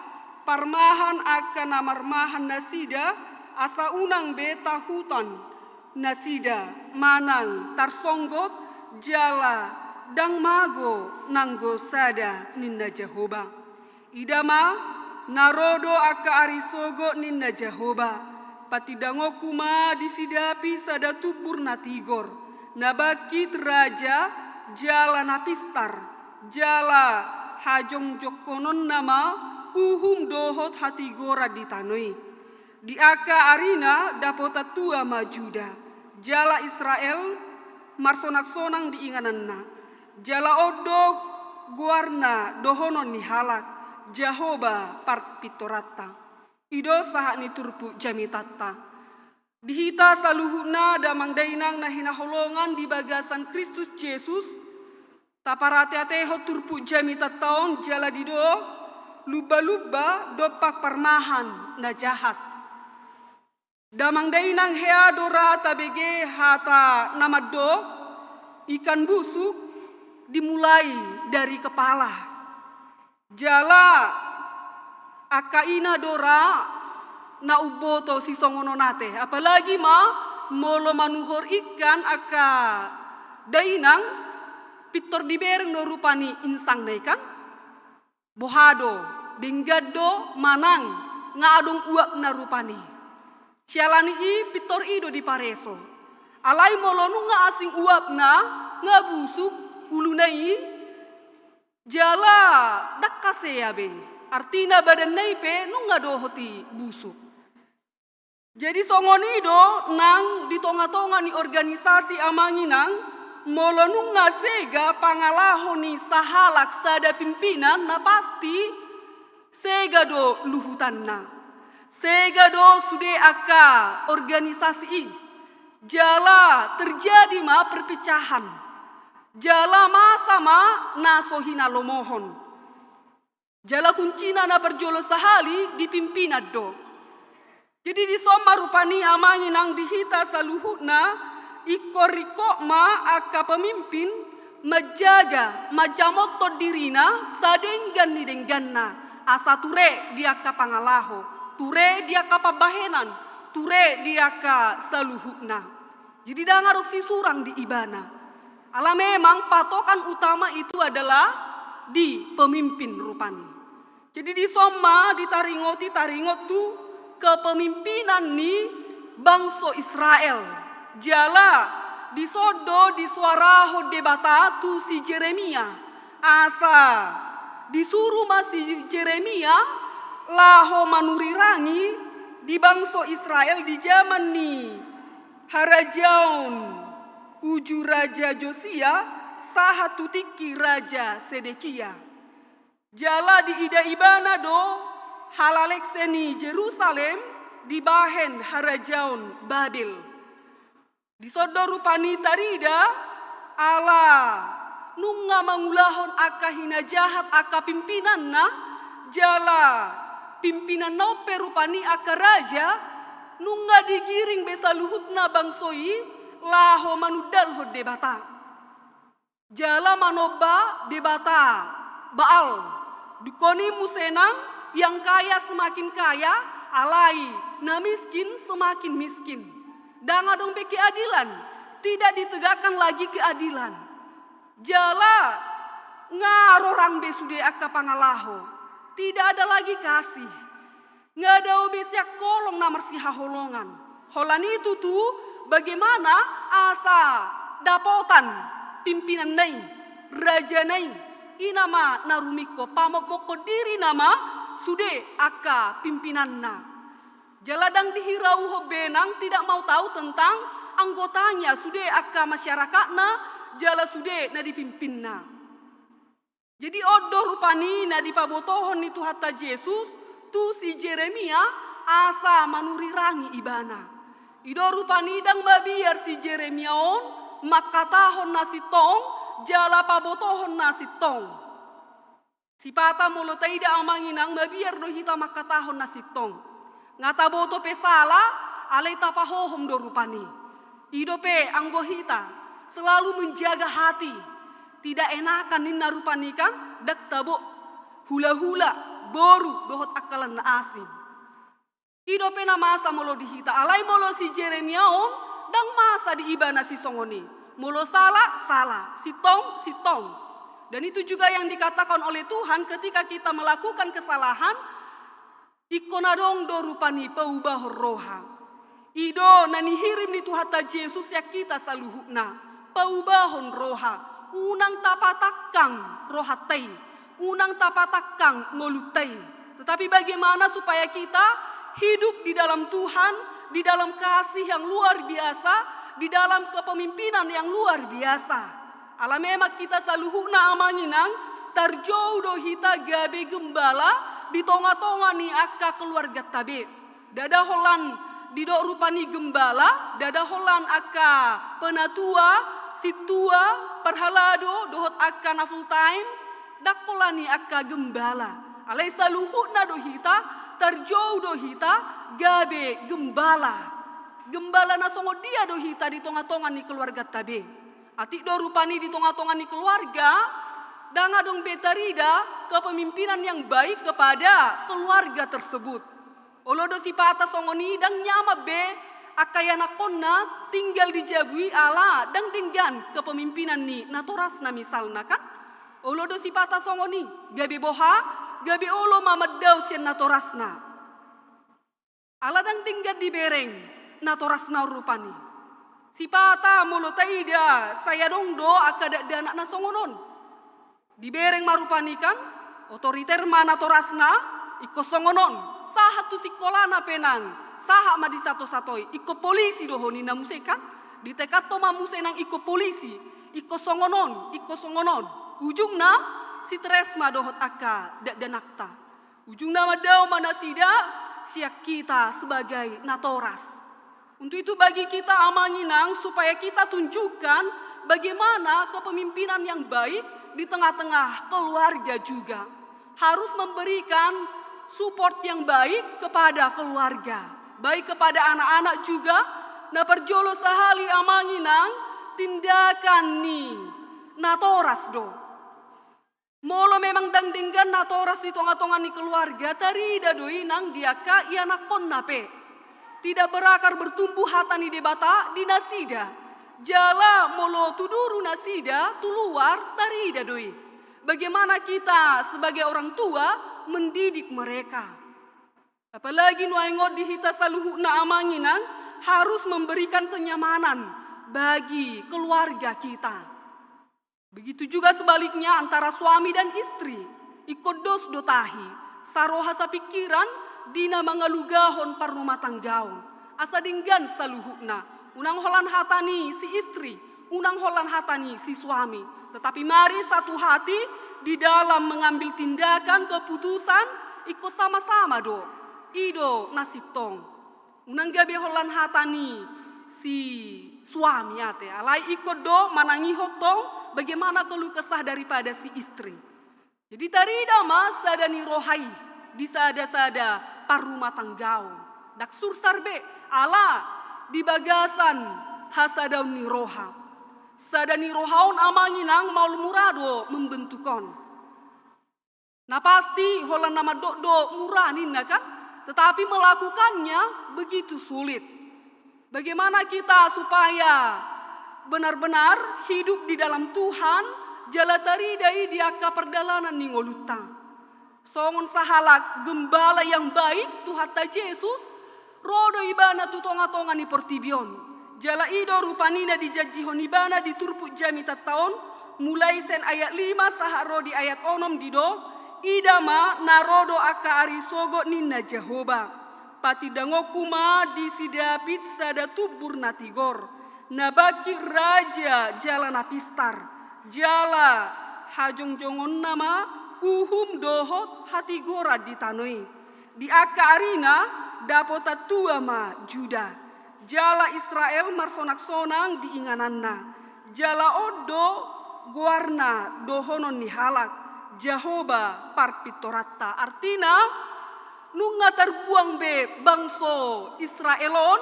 parmahan angka na marmahan nasida, asa unang be tahutan nasida manang tarsonggot, jala ndang mago nanggo sada, ninna Jahowa. Ida ma, na ro do angka ari sogot, ninna Jahowa. Patindangonku ma disi Dapi sada tumbur na tigor, na bangkit raja, jala na pistar, jala hajongjongkononna ma uhum dohot hatigoran di tano i. Di angka arina dapotan tua ma Juda, jala Israel marsonangsonang di ingananna. Jala on do goarna dohonon ni halak, Jahowa parpintoranta. I do sahat ni turpuk jamitanta. Di hita saluhutna damang dainang na hinaholongan di bagasan Kristus Jesus, taparateatehon turpuk jamitanta on jala didok, lumba-lumba dompak parmahan na jahat. Damang dainang, hea do ra tabege hata na mandok, ikan busuk dimulai dari kepala. Jala angka ina do ra na umboto sisongon on ate. Apalagi ma molo manuhor ikan angka dainang, pintor dibereng do rupani insangna i kan. Boha do, denggan do manang nga adong uapna rupani. Siala ni i pintor i do dipareso. Alai molo nunga asing uapna, nga busuk uluna i, jala ndang hasea be. Artina badanna i pe nunga dohot i busuk. Jadi songon i do nang di tonga-tonga ni organisasi, amang inang, molo nunga sega pangalaho ni sahalak sada pimpinan, na pasti sega do luhutanna. Sega do sude angka organisasi i. Jala terjadi ma perpecahan. Jala masa ma na so hinalomohon. Jala kuncina na parjolo sahali di pimpinan do. Jadi dison ma rupani, amang inang, di hita saluhutna, ingkon ringkot ma angka pemimpin manjaga, manjamothon dirina sadenggan ni dengganna, asa ture di angka pangalaho, ture di angka pambahenan, ture di angka saluhutna. Jadi ndang adong sisurang di ibana. Ala memang patokan utama itu adalah di pemimpin rupani. Jadi dison ma ditaringoti taringot tu kepemimpinan ni bangso Israel. Jala dison do disuarahon Debata tu si Jeremia. Asa disuru ma si Jeremia laho manurirangi di bangso Israel di jaman ni harajaon uju Raja Josia sahat tu tingki Raja Sedekia. Jala diida ibana do halalekse ni Jerusalem dibahen harajaon Babel. Dison do rupani tarida ala nunga mangulahon angka hinajahat angka pimpinanna, jala pimpinanna on pe rupani angka raja, nunga digiring be saluhutna bangso i laho manundalhon Debata. Jala manomba debata Baal. Dungkon i muse nang, yang kaya semakin kaya, alai na miskin semakin miskin. Ndang adong be keadilan, tidak ditegakkan lagi keadilan. Jala nga rorang be sude angka pangalaho, tidak ada lagi kasih. Nga dao be sian holong na marsihaholongan. Holan i tutu, bagaimana asa dapotan pimpinanna i, rajana i, i nama na rumingkot, pamokmokkon diri nama sude angka pimpinanna. Jala ndang dihirauhon be nang, tidak mau tahu tentang anggotanya, sude angka masyarakatna, jala sude na dipimpinna. Jadi on do rupani na dipabotohon ni Tuhanta Jesus tu si Jeremia asa manurirangi ibana. I do rupani ndang mabiar si Jeremia on mangkatahon na sintong jala pabotohon na sintong. Sipata molo taida amang inang, mabiar do hita mangkatahon na sintong. Nga taboto pe sala, alai tapahohom do rupani. I dope anggo hita selalu menjaga hati. Tidak enakan ninna rupani kan, ndang tabo, hulahula, boru dohot angka lan na asing. I dope na masa molo di hita, alai molo si Jeremia on, ndang masa di ibana sisongon i. Molo sala, sala, sintong, sintong. Dan itu juga yang dikatakan oleh Tuhan ketika kita melakukan kesalahan, ingkon adong do rupani paubahon roha. I do na nihirim ni Tuhanta Jesus sian hita saluhutna, paubahon roha, unang tapatangkang rohanta i, unang tapatangkang ngolunta i. Tetapi bagaimana supaya kita hidup di dalam Tuhan, di dalam kasih yang luar biasa, di dalam kepemimpinan yang luar biasa. Ala memang hita saluhutna amang inang, tarjou do hita gabe gembala di tongatonga ni angka keluarganta be. Ndada holan didok rupani gembala, ndada holan angka penatua, sintua, parhalado, dohot angka na full time, ndang holan i angka gembala. Alai saluhutna do hita, tarjou do hita gabe gembala. Gembala na songon dia do hita di tongatonga ni keluarganta be? Atik do rupani di tongatonga ni keluarga, ndang adong be tarida kepemimpinan yang baik kepada keluarga tersebut. Olo do sipata songon i, ndang nyaman be angka ianakkonna tinggal di jabu i ala ndang denggan kepemimpinan ni natorasna misalna kan. Olo do sipata songon i, gabe boha, gabe olo ma mandao sian natorasna. Ala ndang denggan dibereng natorasna on rupani. Sipata molo taida sai adong do angka dakdanak na songon on. Dibereng ma rupani kan, otoriter ma natorasna, ingkon songon on. Sahat tu sikolana pe nang, sahat ma disatosatoi, ingkon polisi do ho ninna muse kan. Ditekatho ma muse nang ingkon polisi, ingkon songon on, ingkon songon on. Ujungna, stres ma dohot angka dakdanakta. Ujungna mandao ma nasida sian hita sebagai natoras. Untuk itu bagi kita amang inang, supaya kita tunjukkan bagaimana kepemimpinan yang baik di tengah-tengah keluarga juga. Harus memberikan support yang baik kepada keluarga. Baik kepada anak-anak juga, na parjolo sahali amang inang, tindakan ni natoras do. Molo memang ndang denggan natoras di tongatonga ni keluarga, tarida do i nang di angka ianakkonna pe. Tidak berakar bertumbuh hata ni Debata di nasida. Jala molo tu duru nasida, tu luar, tarida do i. Bagaimana kita sebagai orang tua mendidik mereka. Apalagi nuaeng on di hita saluhutna, Amang Inang, harus memberikan kenyamanan bagi keluarga kita. Begitu juga sebaliknya antara suami dan istri. Ingkon dos do tahi, saroha sapingkiran di na mangalugahon parrumatanggaon. Asa denggan saluhutna. Unang holan hata ni si istri, unang holan hata ni si suami. Tetapi mari satu hati di dalam mengambil tindakan, keputusan, ingkon sama-sama do. I do na sintong. Unang gabe holan hata ni si suami ate, alai ingkon do manangihon tong bagaimana keluh kesah daripada si istri. Jadi tarida ma sada ni roha i di sada-sada parrumatanggaon. Ndang sursar be, ala di bagasan hasadaon ni roha. Sada ni roha on, Amang Inang, maol mura do membentuk on. Na pasti holan na mandok do mura ninna kan, tetapi melakukannya begitu sulit. Bagaimana kita supaya benar-benar hidup di dalam Tuhan, jala tarida i di angka pardalanan ni ngolunta. Songon sahalak gembala yang baik, Tuhanta Jesus, ro do ibana tu tonga-tonga ni portibi on. Jala i do rupani na dijanjihon ibana di turpuk jamitanta on, mulai sian ayat lima sahat ro di ayat onom didok, ida ma na ro do angka ari sogot ninna Jahowa. Patindangonku ma di si Daud sada tumbur na tigor, na bangkit raja jala na pistar, jala hajongjongonna ma uhum dohot hatigoran di tano i. Di angka arina dapotan tua ma Juda, jala Israel marsonak-sonang di ingananna. Jala on do goarna dohonon ni halak, Jahowa parpintoranta. Artina, nunga tarbuang be bangso Israel on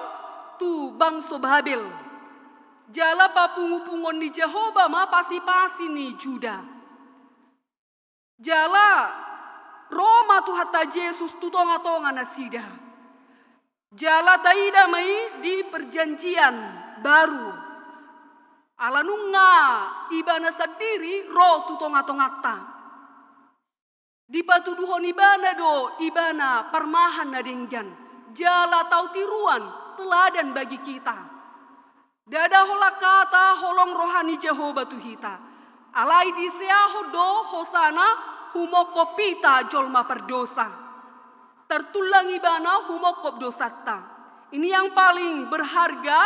tu bangso Babel. Jala papungu-punguon ni Jahowa ma pasi-pasi ni Juda. Jala ro ma Tuhanta Jesus tu tonga-tonga nasida. Jala taida ma i di perjanjian baru. Ala nunga ibana sandiri ro tu tonga-tonganta. Dipatuduhon ibana do ibana parmahan na denggan. Jala tau tiruan, teladan bagi kita. Ndada holan hata holong roha ni Jahowa tu hita. Alai diseahon do hosana humongkop hita jolma pardosa. Tartullang ibana humongkop dosanta. Ini yang paling berharga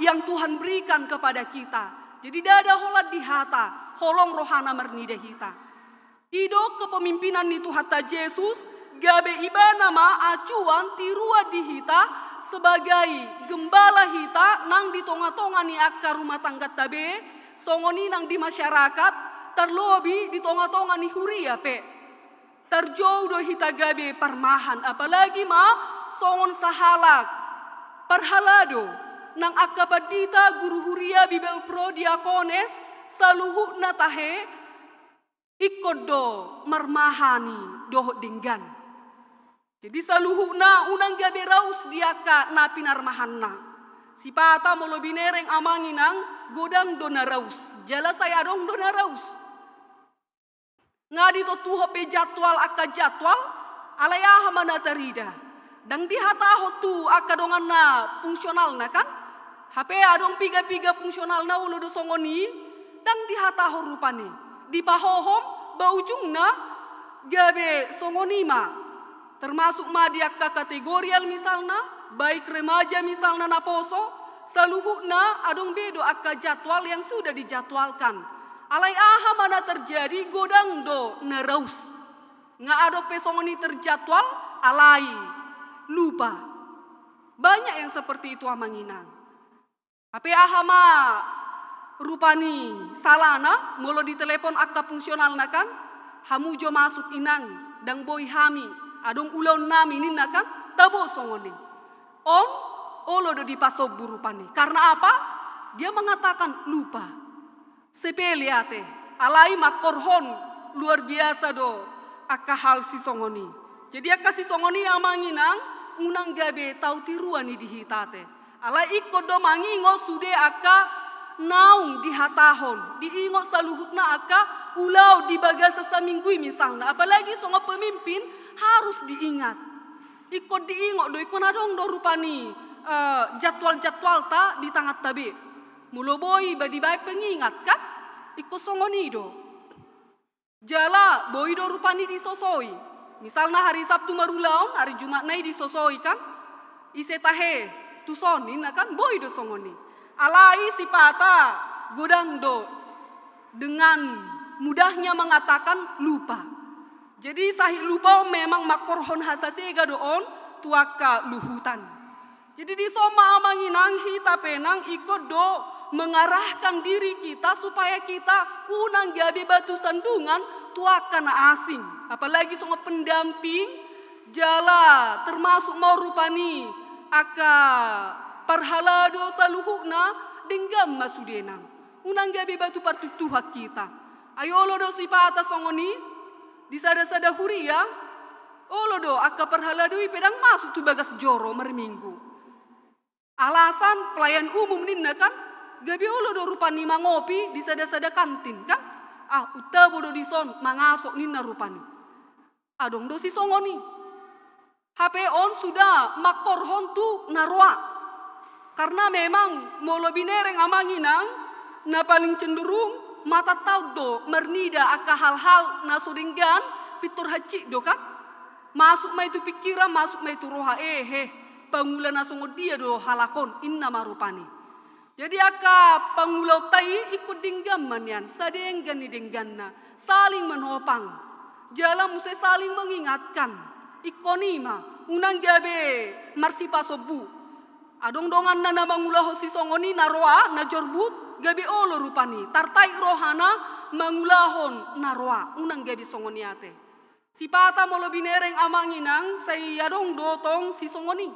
yang Tuhan berikan kepada kita. Jadi ndada holan di hata holong rohana marnida hita. I do kepemimpinan ni Tuhanta Jesus, gabe ibana ma acuan tiruan di hita sebagai gembala hita nang di tonga-tonga ni angka rumah tangganta be, songon i nang di masyarakat, tarlobi di tonga-tonga ni huria pe. Tarjou do hita gabe parmahan, apalagi ma songon sahalak parhalado, nang angka pandita, guru huria, Bibelvrouw, diakones, saluhutna tahe, ingkon do marmahani dohot denggan. Jadi saluhutna unang gabe raus di angka na pinarmahanna. Sipata molo binereng, Amang Inang, godang do na raus. Jala sai adong do na raus. Nga ditontuhon pe jadwal, angka jadwal, alai aha ma na tarida? Ndang dihatahon tu angka donganna fungsionalna kan? Hape adong piga-piga fungsionalna olo do songon i, ndang dihatahon rupani. Dipahohom, ba ujungna gabe songon i ma. Termasuk ma di angka kategorial misalna, baik remaja misalna naposo, saluhutna adong be do angka jadwal yang sudah dijadwalkan. Alai aha ma na terjadi? Godang do na raus. Nga adong pe songon i terjadwal, alai lupa. Banyak yang seperti itu, Amang Inang. Hape aha ma rupani salana, molo ditelepon angka fungsionalna kan, hamu jo masuk, Inang, ndang boi hami, adong ulaonnami, ninna kan, tabo songon i. On, olo do dipasombu rupani. Karena apa? Dia mengatakan lupa. Sepele ate, alai mangkorhon luar biasa do angka hal sisongon i. Jadi angka sisongon i, Amang Inang, unang gabe tau tiruan i di hita ate. Alai ingkon do mangingot sude angka naung dihatahon, diingot saluhutna angka ulaon di bagasan saminggu i misalna, apalagi songon pemimpin harus diingat. Ingkon diingot do, ingkon adong do rupani, eh, jadwal-jadwalta di tanganta be. Molo boi ba dibaen pengingat kan, ingkon songon i do. Jala boi do rupani disosoi. Misalna hari Sabtu marulaon, hari Jumatna i disosoi kan. Ise tahe tuson ninna kan, boi do songon i. Alai sipata godang do dengan mudahnya mengatakan lupa. Jadi sahit lupa on memang mangkorhon hasasega do on tu angka luhutan. Jadi dison ma amang inang hita pe nang ingkon do mengarahkan diri kita supaya kita unang gabe batu sandungan tu angka na asing. Apalagi songon pendamping jala termasuk ma rupani angka parhalado saluhutna denggan ma sude nang. Unang gabe batu partuktuhan hita. Ai olo do sipata songon i di sada-sada huria, olo do angka parhalado i pe ndang masuk tu bagas joro marminggu. Alasan pelayan umum ninna kan, gabe olo do rupani mangopi di sada-sada kantin kan. Ah, untabo do dison mangaso ninna rupani. Adong do sisongon i. Hape on suda mangkorhon tu na roa. Karna memang molo binereng amang inang, na paling cenderung mata taon do marnida angka hal-hal na so denggan, pintor hansit do kan. Masuk ma i tu pingkiran, masuk ma i tu roha, ehe, pangula na songon dia do halak on, inna ma rupani. Jadi angka pangulaonta i ingkon denggan ma nian, sadenggan ni dengganna, saling menopang, jala muse saling mengingatkan. Ingkon i ma, unang gabe marsipasombu. Adong donganna na mangulahon sisongon i na roa, na jorbut, gabe olo rupani, tartaik rohana mangulahon na roa, unang gabe songon i ate. Sipata molo binereng amang inang, sai adong do tong sisongon i.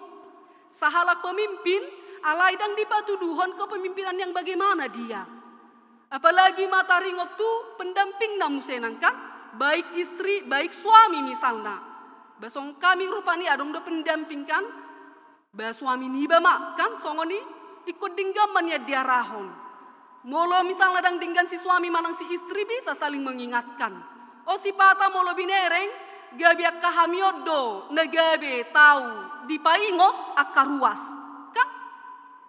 Sahalak pemimpin, alai ndang dipatuduhon kepemimpinan yang bagaimana dia. Apalagi ma taringot tu pendampingna muse nang kan, baik istri, baik suami misalna. Ba songon hami rupani adong do pendamping kan, ba suami niba ma kan songon i, ingkon denggan ma nian diarahon. Molo misalna ndang denggan si suami manang si istri bisa saling mengingatkan. O sipata molo binereng, gabe angka hami on do na gabe tau dipaingot angka ruas. Kan?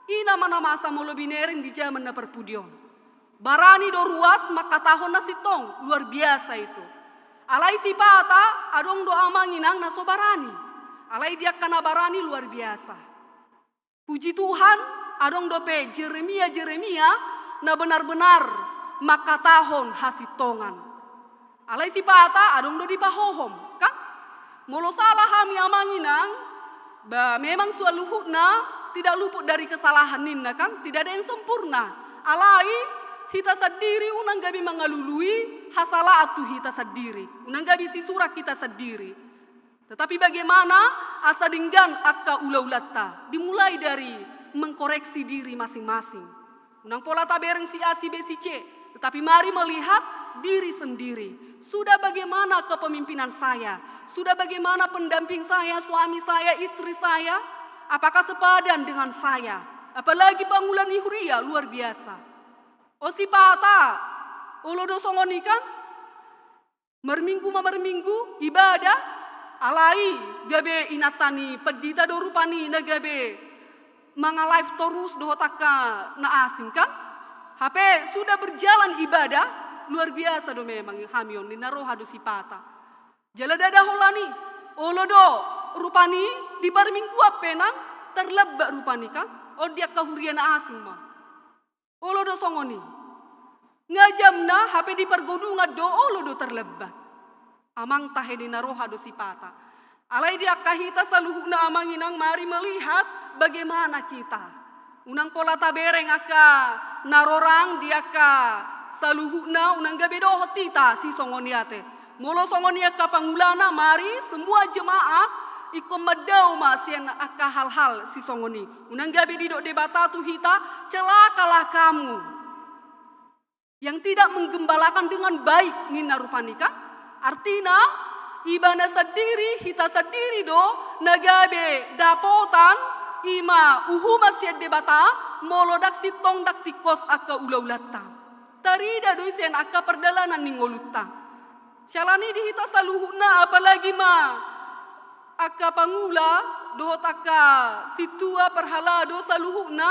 I nama na masa molo binereng di jaman na parpudi on. Barani do ruas mangkatahon na sintong, luar biasa itu. Alai sipata adong do amang inang na so barani. Alai di angka na barani luar biasa. Puji Tuhan, adong dope Jeremia-Jeremia na benar-benar mangkatahon hasintongan. Alai sipata adong do dipahohom kan. Molo sala hami amang inang, ba memang saluhutna tidak luput dari kesalahan ninna kan, tidak ada yang sempurna. Alai hita sandiri unang gabe mangalului hasalaan tu hita sandiri, unang gabe sisurak hita sandiri. Tetapi bagaimana asa denggan angka ulaulanta, dimulai dari mengkoreksi diri masing-masing. Unang pola tabereng si A, si B, si C, tetapi mari melihat diri sendiri. Sudah bagaimana kepemimpinan saya? Sudah bagaimana pendamping saya, suami saya, istri saya? Apakah sepadan dengan saya? Apalagi pangula ni huria luar biasa. O sipata, olo do songon i kan? Marminggu ma marminggu ibadah, alai gabe inanta ni pandita do rupani na gabe manga-live torus dohot angka na asing kan. Hape sudah berjalan ibadah, luar biasa do memang hami on, ninna roha do sipata. Jala ndada holan i, olo do rupani di parmingguan pe nang terlambat rupani kan, on di angka huria na asing ma. Olo do songon i. Nga jamna hape di pargodungan do olo do terlambat. Amang tahe, ninna roha do sipata. Alai di angka hita saluhutna amang inang, mari melihat bagaimana kita. Unang pola tabereng angka na rorang di angka saluhutna, unang gabe dohot hita sisongon i ate. Molo songon i angka pangulana, mari semua jemaat ingkon mandao ma sian angka hal-hal sisongon i. Unang gabe didok Debata tu hita, celakalah kamu yang tidak menggembalakan dengan baik, ninna rupani kan. Artina, ibana sandiri, hita sandiri do na gabe dapotan, i ma uhuman sian Debata, molo ndang sintong ndang tingkos angka ulaulanta. Tarida do i sian angka pardalanan ni ngolunta. Siala ni di hita saluhutna, apalagi ma angka pangula dohot angka sintua parhalado saluhutna,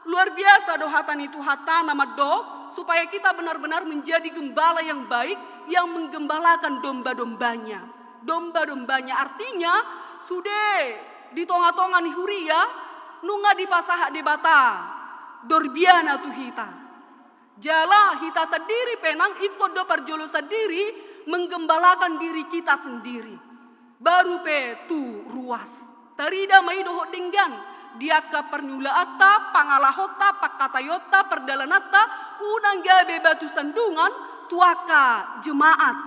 luar biasa do hata ni Tuhanta na mandok supaya kita benar-benar menjadi gembala yang baik, yang menggembalakan domba-dombanya. Domba-dombanya artinya sude di tonga-tonga ni huria nunga dipasahat Debata dorbiana tu hita. Jala hita sandiri pe nang ingkon do parjolo sandiri menggembalakan diri kita sendiri. Baru pe tu ruas. Tarida ma i dohot denggan di angka parniulaanta, pangalahonta, pangkataionta, pardalananta, unang gabe batu sandungan tu angka jemaat.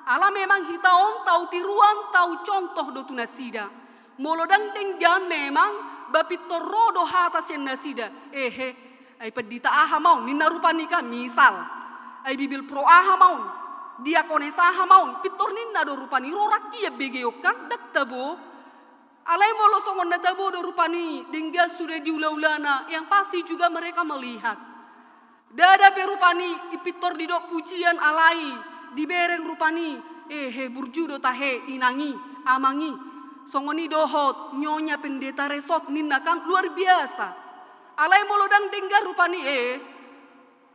Ala memang hita on tau tiruan, tau contoh do tu nasida. Molo ndang denggan memang ba pintor ro do hata sian nasida. Ehe, ai pandita aha ma on ninna rupani kan, misal. Ai bibelvrouw aha ma on, diakones aha ma on, pintor ninna do rupani, ro rangkian begeon kan, ndang tabo. Alai molo songon na tabo do rupani denggan sude di ula-ulana, yang pasti juga mereka melihat. Ndada pe rupani i pintor didok pujian alai dibereng rupani, ehe, burju do tahe inang i, amang i. Songon i dohot Nyonya Pendeta Resort ninna kan, luar biasa. Alai molo ndang denggan rupani, eh,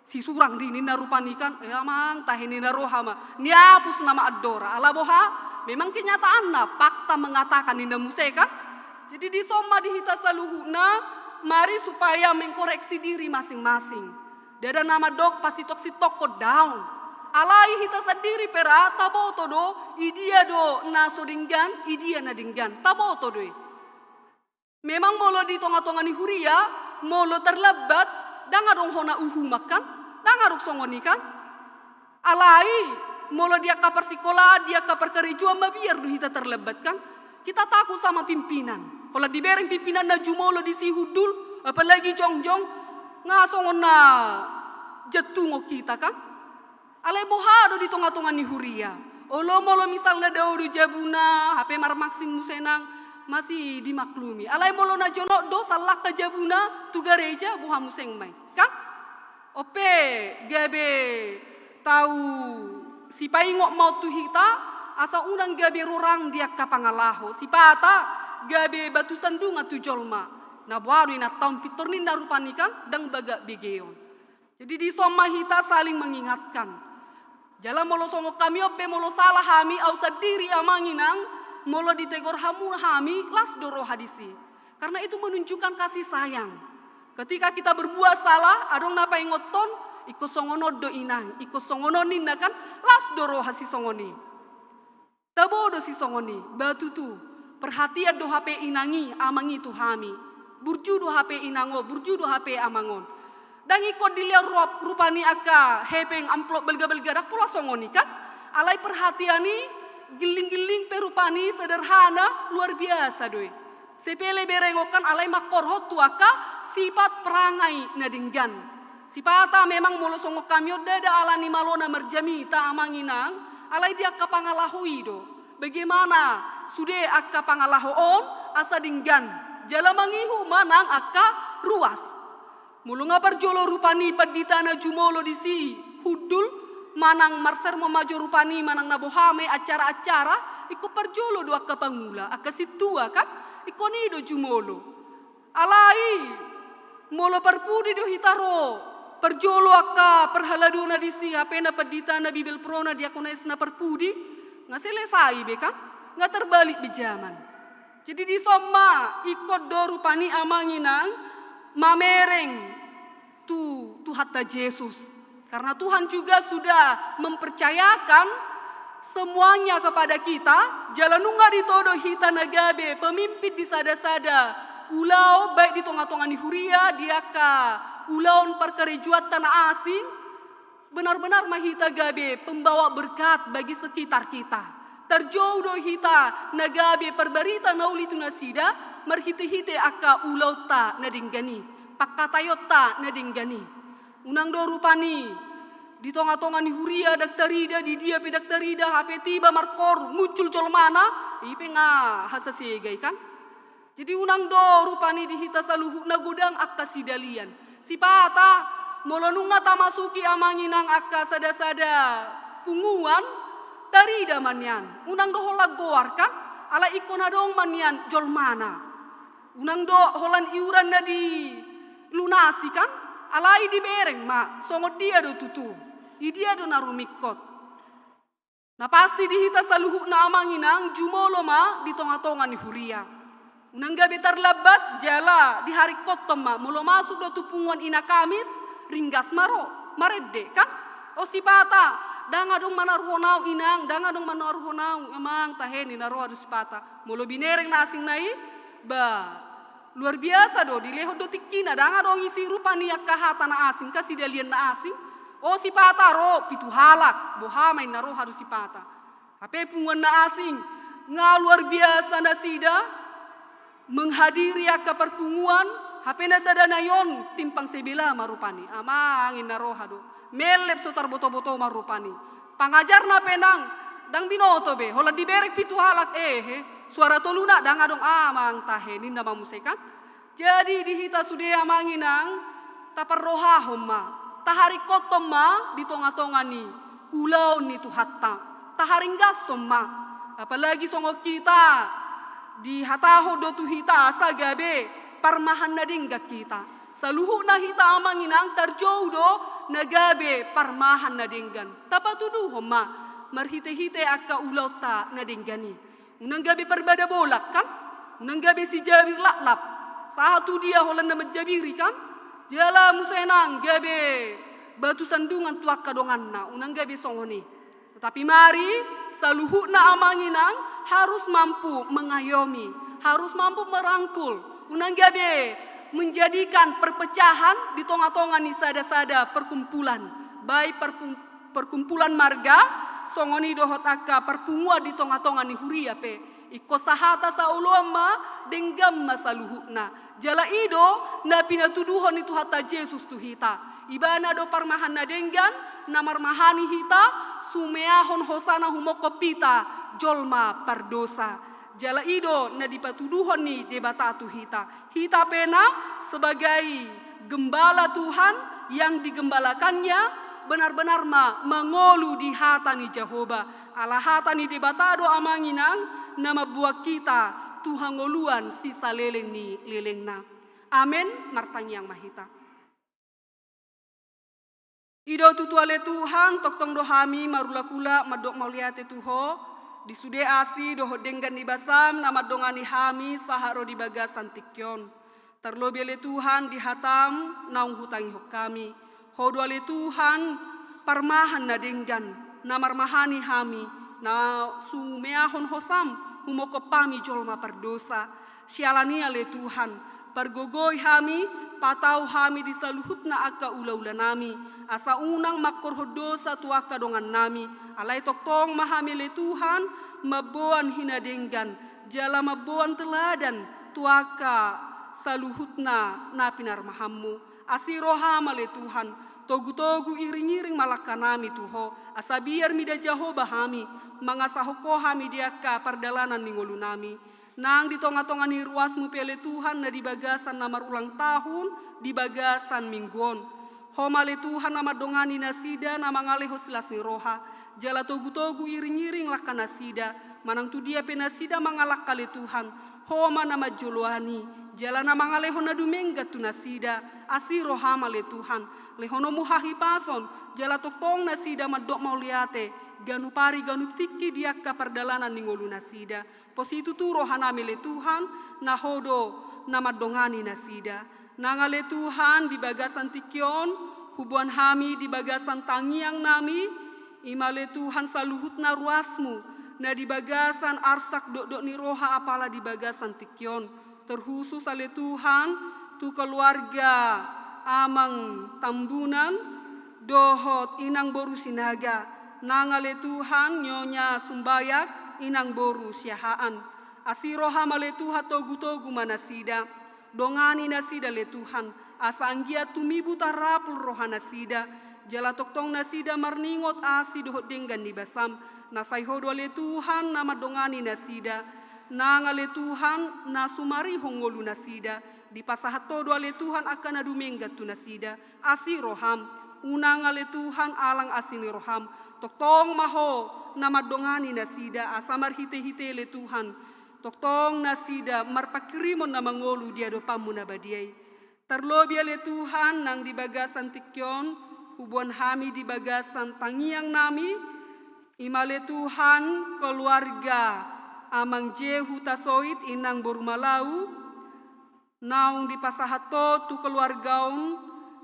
sisurang di ninna rupani kan, eh, amang, tahe ninna roha ma, niapus nama andora. Ala boha, memang kenyataanna, fakta mengatakan ninna muse kan. Jadi dison ma di hita saluhutna, mari supaya mengkoreksi diri masing-masing. Ndada na mandok pasintong-sintonghon, daong. Alai hita sandiri pe ra taboto do, idia do na so denggan, idia na denggan. Taboto do i. Memang molo di tonga-tonga ni huria, molo tarlambat, ndang adong hona uhuman kan? Ndang adong songon i kan? Alai, molo di angka parsikolaan, di angka parkarejoan, mabiar do hita tarlambat kan? Kita takut sama pimpinan. Holan dibereng pimpinan na jumolo disi hundul, apalagi jongjong, nga songon na jantungon hita kan? Alai boha do di tonga-tonga ni huria? Olo molo misalna dao do jabuna, hape marmaksud muse nang masih dimaklumi. Alai molo na jonok do sallangka jabuna tu gareja, boha muse ma i kan? On pe gabe tau sipaingot ma on tu hita, asa unang gabe rorang di angka pangalaho. Sipata gabe batu sandungan tu jolma. Na boha do inanta on, pintor ninna rupani kan, ndang bagak begeon. Jadi dison ma hita saling mengingatkan. Jala molo songon hami on pe, molo salah hami, au sandiri amang inang, molo ditegor hamu hami, las do roha disi. Karena itu menunjukkan kasih sayang. Ketika kita berbuat salah, adong na paingothon, ingkon songon on do inang, ingkon songon on ninna kan, las do roha sisongon i. Tabo do sisongon i, ba tutu, perhatian do hape inang i, amang i tu hami. Burju do hape inang on, burju do hape amang on. Ndang ingkon dilehon rup-, rupani angka hepeng amplop balga-balga, ndang pola songon i kan? Alai perhatian i, gilling-gilling pe rupani sederhana, luar biasa do i. Sepele berengon kan, alai mangkorhon tu angka sifat perangai na denggan. Sipata memang molo songon hami on ndada ala ni malona marjamita amang inang, alai di angka pangalaho i do. Bagaimana sude angka pangalaho on asa denggan, jala mangihut ma nang angka ruas. Molo nga parjolo rupani pandita na jumolo disi hundul, manang marsermon ma jo rupani, manang na boha ma i acara-acara, ingkon parjolo do angka pangula, angka sintua kan, ingkon i do jumolo. Alai, molo parpudi do hita ro, parjolo angka parhaladona disi, hape na pandita na, bibelvrouw na, diakones na parpudi, nga selesai be kan, nga terbalik be zaman. Jadi dison ma, ingkon do rupani amang inang, mamereng tu Tuhanta Jesus. Karena Tuhan juga sudah mempercayakan semuanya kepada kita, jala nunga ditodo hita na gabe pemimpin di sada-sada ulaon, baik di tonga-tonga ni huria, di angka ulaon parkarejoanta na asing, benar-benar ma hita gabe pembawa berkat bagi sekitar kita. Tarjou do hita na gabe parbarita na uli tu nasida, marhite-hite angka ulaonta na denggan i, pangkataionta na denggan i. Unang do rupani, di tonga-tonga ni huria ndang tarida, di dia pe ndang tarida, hape tiba markoor, muncul jolmana, i pe nga hasasega i kan. Jadi unang do rupani di hita saluhutna godang angka sidalian. Sipata Molo nunga tamasuki amang inang angka sada-sada punguan, tarida ma nian. Unang do holan goar kan, alai ingkon adong ma nian jolmana. Unang do holan iuran na dilunasi kan, alai dibereng ma songon dia do tutu, i dia do na rumingkot. Na pasti di hita saluhutna amang inang jumolo ma di tonga-tonga ni huria. Unang gabe tarlambat jala diharingkothon ma, molo masuk do tu punguan ina Kamis, ringgas ma ro, marende kan. O sipata, ndang adong manaruhon au inang, ndang adong manaruhon au amang, tahe ninna roha do sipata. Molo binereng na asing na i, ba, luar biasa do, dilehon do tingkina, ndang adong isi rupa ni angka hata na asing, kan sidalian na asing. O sipata ro, pitu halak, boha ma inna roha do sipata. Hape punguan na asing, nga luar biasa nasida menghadiri angka parpunguan, hape na sada na i on timpang sebelah ma rupani, amang inna roha do. Mellep so tarboto-boto ma rupani. Pangajarna pe nang, ndang binoto be, holan dibereng pitu halak, ehe, suara toluna ndang adong amang tahe ninna ma muse kan. Jadi di hita sude amang inang, taparrohahon ma, taharingkothon ma di tonga-tonga ni ulaon ni Tuhanta, taharinggashon ma, apalagi songon hita, dihatahon do tu hita asa gabe parmahan na denggan hita. Saluhutna hita amang inang tarjou do na gabe parmahan na denggan. Tapatuduhon ma marhite-hite angka ulaonta na denggan i. Unang gabe parbada bolak kan? Unang gabe sijabir laklap. Sahat tu dia holan na manjabiri kan? Jala muse nang gabe batu sandungan tu angka donganna. Unang gabe songon i. Tetapi mari, saluhutna amang inang harus mampu mengayomi, harus mampu merangkul. Unang gabe menjadikan perpecahan di tonga-tonga ni sada-sada perkumpulan. Baik perpum-, perkumpulan marga, songon i dohot angka parpunguan di tonga-tonga ni huria pe. Ingkon sahata saoloan ma, denggan ma saluhutna. Jala i do na pinatuduhon ni Tuhanta Jesus tu hita. Ibana do parmahan na denggan, na marmahani hita, sumeahon hosana humongkop hita, jolma pardosa. Jala i do na dipatuduhon ni Debata tu hita. Hita pe na sebagai gembala Tuhan yang digembalakannya, benar-benar ma mangolu di hata ni Jahowa. Ala hata ni Debata do amang inang na mamboan hita tu hangoluan sisaleleng ni lelengna. Amen, martangiang ma hita. I do tutu ale Tuhan, tongtong do hami marulak-ulak mandok mauliate tu Ho, di sude asi dohot denggan ni basam na mandongani hami sahat ro di bagasan tingki on. Tarlobi ale Tuhan di hatam naung hutangihon hami. Ho do ale Tuhan parmahan na denggan, na marmahani hami, na sumeahon hosam humongkop hami jolma pardosa. Siala ni i ale Tuhan, pargogoi hami, patau hami di saluhutna angka ulaula nami, asa unang mangkorhon dosa tu angka dongan nami, alai tongtong ma hami ale Tuhan, mamboan hinadenggan, jala mamboan teladan tu angka saluhutna na pinarmahanmu. Asi roham ale Tuhan, togu-togu iring-iring ma langka nami tu Ho, asa biar mida Jahowa hami, mangasahon Ho hami di angka pardalanan ni ngolu nami. Nang di tonga-tonga ni ruasmu pe ale Tuhan na di bagasan na marulang tahun, di bagasan minggu on. Ho ma ale Tuhan na mandongani nasida na mangalehon silas ni roha, jala togu-togu iring-iring langka nasida, manang tu dia pe nasida mangalangka ale Tuhan, Ho ma na manjoloani, jala na mangalehon na dumenggan tu nasida, asi roham ale Tuhan, lehononmu hahipason, jala tongtong nasida mandok mauliate, ganup ari ganup tingki di angka pardalanan ni ngolu nasida. Pos i tutu roha nami ale Tuhan, na Ho do na mandongani nasida. Nang ale Tuhan di bagasan tingki on, huboan hami di bagasan tangiang nami, i ma ale Tuhan saluhutna ruasmu, na di bagasan arsak dokdok ni roha apala di bagasan tingki on. Terkhusus ale Tuhan, tu keluarga Amang Tambunan, dohot inang boru Sinaga, nang ale Tuhan Nyonya Sumbayak, inang boru Siahaan. Asi roham ale Tuhan togu-togu ma nasida. Dongani nasida ale Tuhan, asa anggiat tumibu tarapul roha nasida. Jala tongtong nasida marningot asi dohot denggan ni basam, na sai Ho do ale Tuhan na mandongani nasida. Nang ale Tuhan, na sumarihon ngolu nasida, dipasahat Ho do ale Tuhan angka na dumenggan tu nasida, asi roham, unang ale Tuhan alang asi ni roham, tongtong ma Ho na mandongani nasida, asa marhite-hite ale Tuhan, tongtong nasida marpanghirimon na mangolu di adopanMu na badia i. Tarlobi ale Tuhan nang di bagasan tingki on, huboan hami di bagasan tangiang nami, i ma ale Tuhan keluarga Amang J. Hutasoit, Inang boru Malau, naung dipasahat Ho tu keluarga on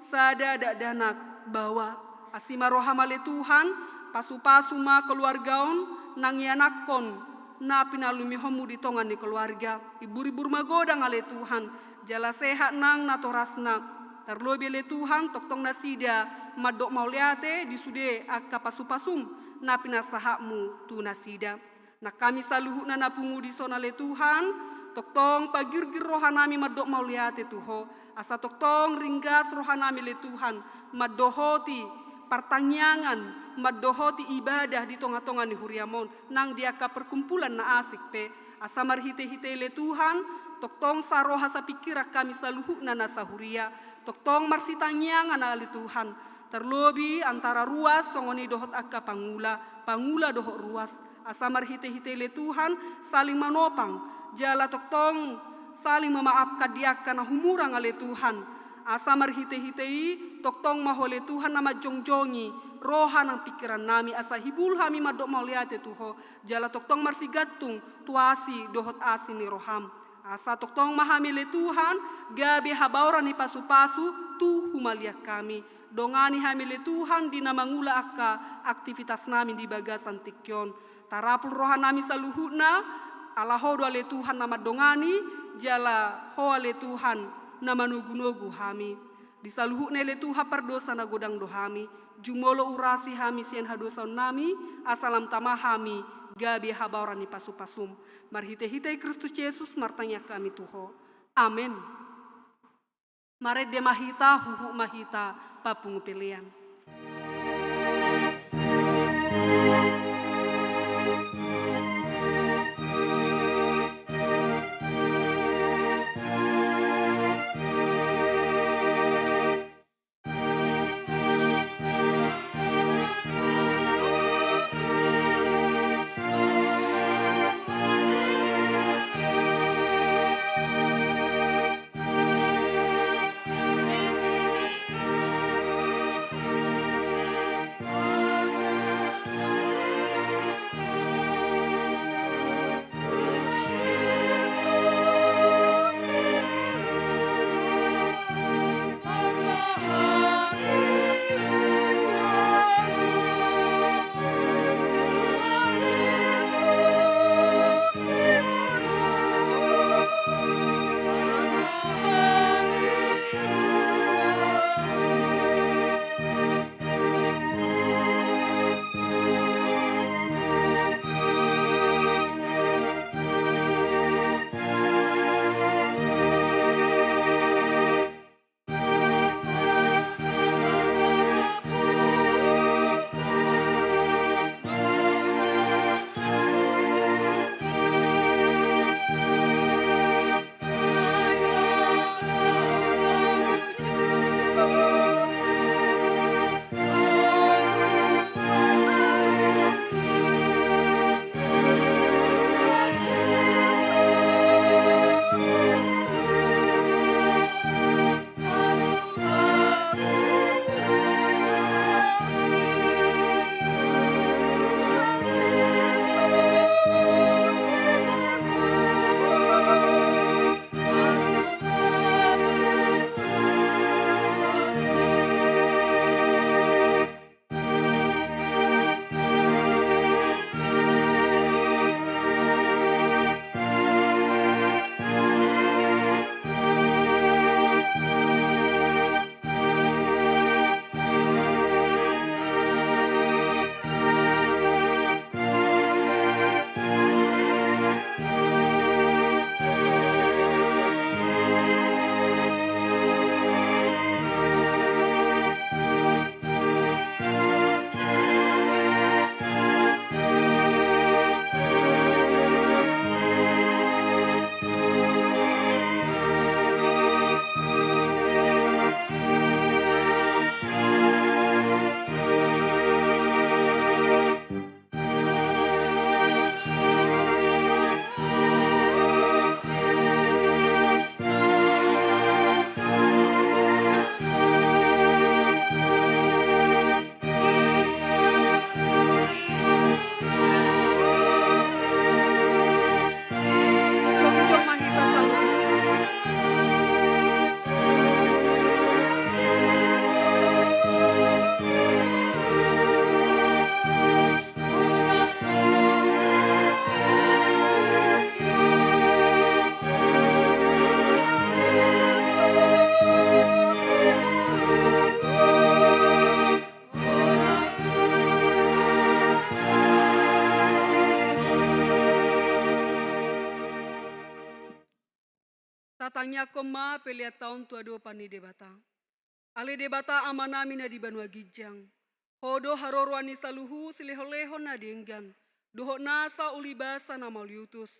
sada dakdanak baoa. Asi ma roham ale Tuhan, pasu-pasu ma keluarga on, nang ianakhon na pinalumihonMu di tonga ni keluarga. Ibur-ibur magodang ale Tuhan, jala sehat nang natorasna. Tarlobi ale Tuhan, tongtong nasida mandok mauliate di sude angka pasu-pasuM na pinasahatMu tu nasida. Nang hami saluhutna na pungu dison ale Tuhan, tongtong pagirgir rohanami mandok mauliate tu Ho, asa tongtong ringgas rohanami ale Tuhan, mandohoti partangiangan, mandohoti ibadah di tonga-tonga ni huriaM on, nang di angka perkumpulan na asing pe, asa marhite-hite i ale Tuhan, tongtong saroha sapingkiran hami saluhutna na sahuria, tongtong marsitangiangan ale Tuhan, tarlobi antara ruas songon i dohot angka pangula, pangula dohot ruas, asa marhite-hite i ale Tuhan, saling manopang, jala tongtong saling memaafkan di angka na humurang ale Tuhan, asa marhite-hite i, tongtong ma Ho ale Tuhan na manjongjongi roha nang pingkirannami, asa hibul hami mandok mauliate tu Ho, jala tongtong marsigantung tu asi dohot asi ni roham. Asa tongtong ma hami ale Tuhan, gabe habaoran ni pasu-pasu tu humaliang hami. Dongani hami ale Tuhan di na mangula angka aktivitasnami di bagasan tingki on. Tarapul rohanami saluhutna, ala Ho do ale Tuhan na mandongani, jala Ho ale Tuhan na manogu-nogu hami. Di saluhutna i ale Tuhan pardosa na godang do hami, jumolo urasi hami sian hadosaonnami, asa lam tama hami gabe habaoran ni pasu-pasuM. Marhite-hite Kristus Jesus martangiang hami tu Ho. Amen. Marende ma hita, huhut ma hita, papungu pelean. Tangiangkon ma pelean ta on tu adopan ni Debata. Ale Debata Amanami na di banua ginjang, Ho do haroroan ni saluhut silehonlehon na denggan dohot nasa ulibasa na mauliutus.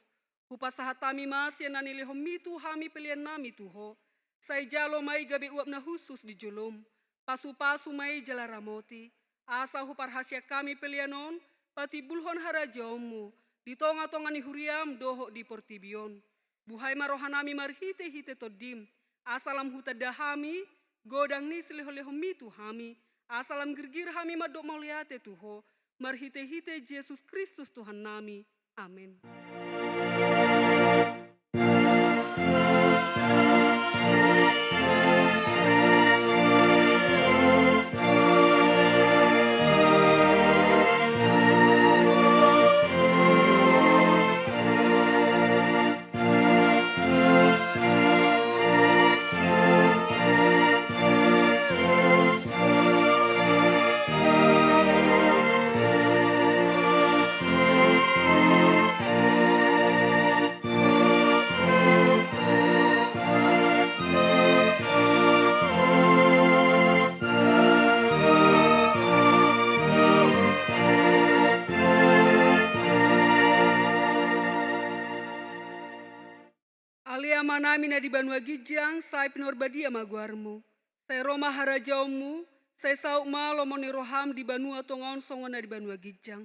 Hupasahat hami ma sian na nilehonMi tu hami peleannami tu Ho. Sai jalo ma i gabe uap na hushus di jolom. Pasupasu ma i jala ramoti, asa huparhaseang hami pelean on patimbulhon harajaonMu di tongatonga ni huriaM dohot di portibi on. Buhai ma rohanami marhitehite TondiM, asa lam hutanda hami godang ni silehonlehonMi tu hami, asa lam girgir hami mandok mauliate tu Ho, marhitehite Jesus Kristus Tuhannami. Amen. Ale Amanami na di banua ginjang, sai pinarbadia ma goarMu. Sai ro ma harajaonMu. Sai saut ma lomo ni rohaM di banua tonga on songon na di banua ginjang.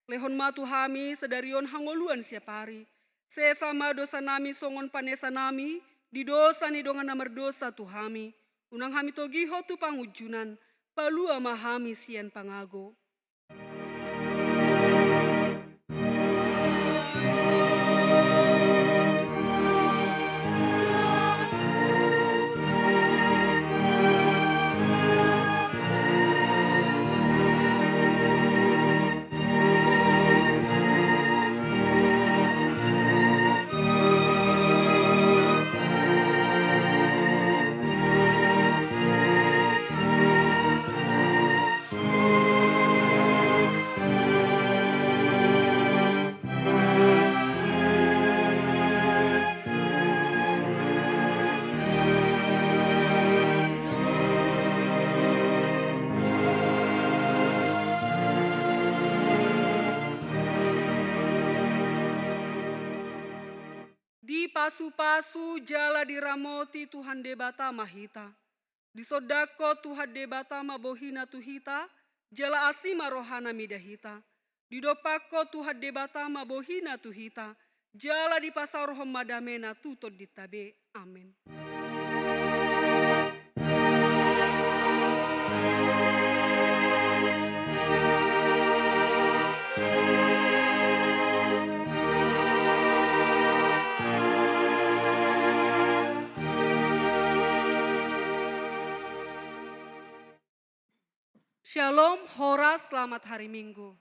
Lehon ma tu hami sadari on hangoluan siapari. Sesa ma dosanami songon panesanami di dosa ni dongan na mardosa tu hami. Unang hami togihon tu pangunjunan. Palua ma hami sian pangago. Dipasupasu jala diramoti Tuhan Debata ma hita. Disondangkon Tuhan Debata ma bohiNa tu hita, jala asi ma rohaNa mida hita. Didompakkon Tuhan Debata ma bohiNa tu hita, jala dipasaorhon ma dameNa tu tondinta be. Amen. Shalom, horas, selamat hari Minggu.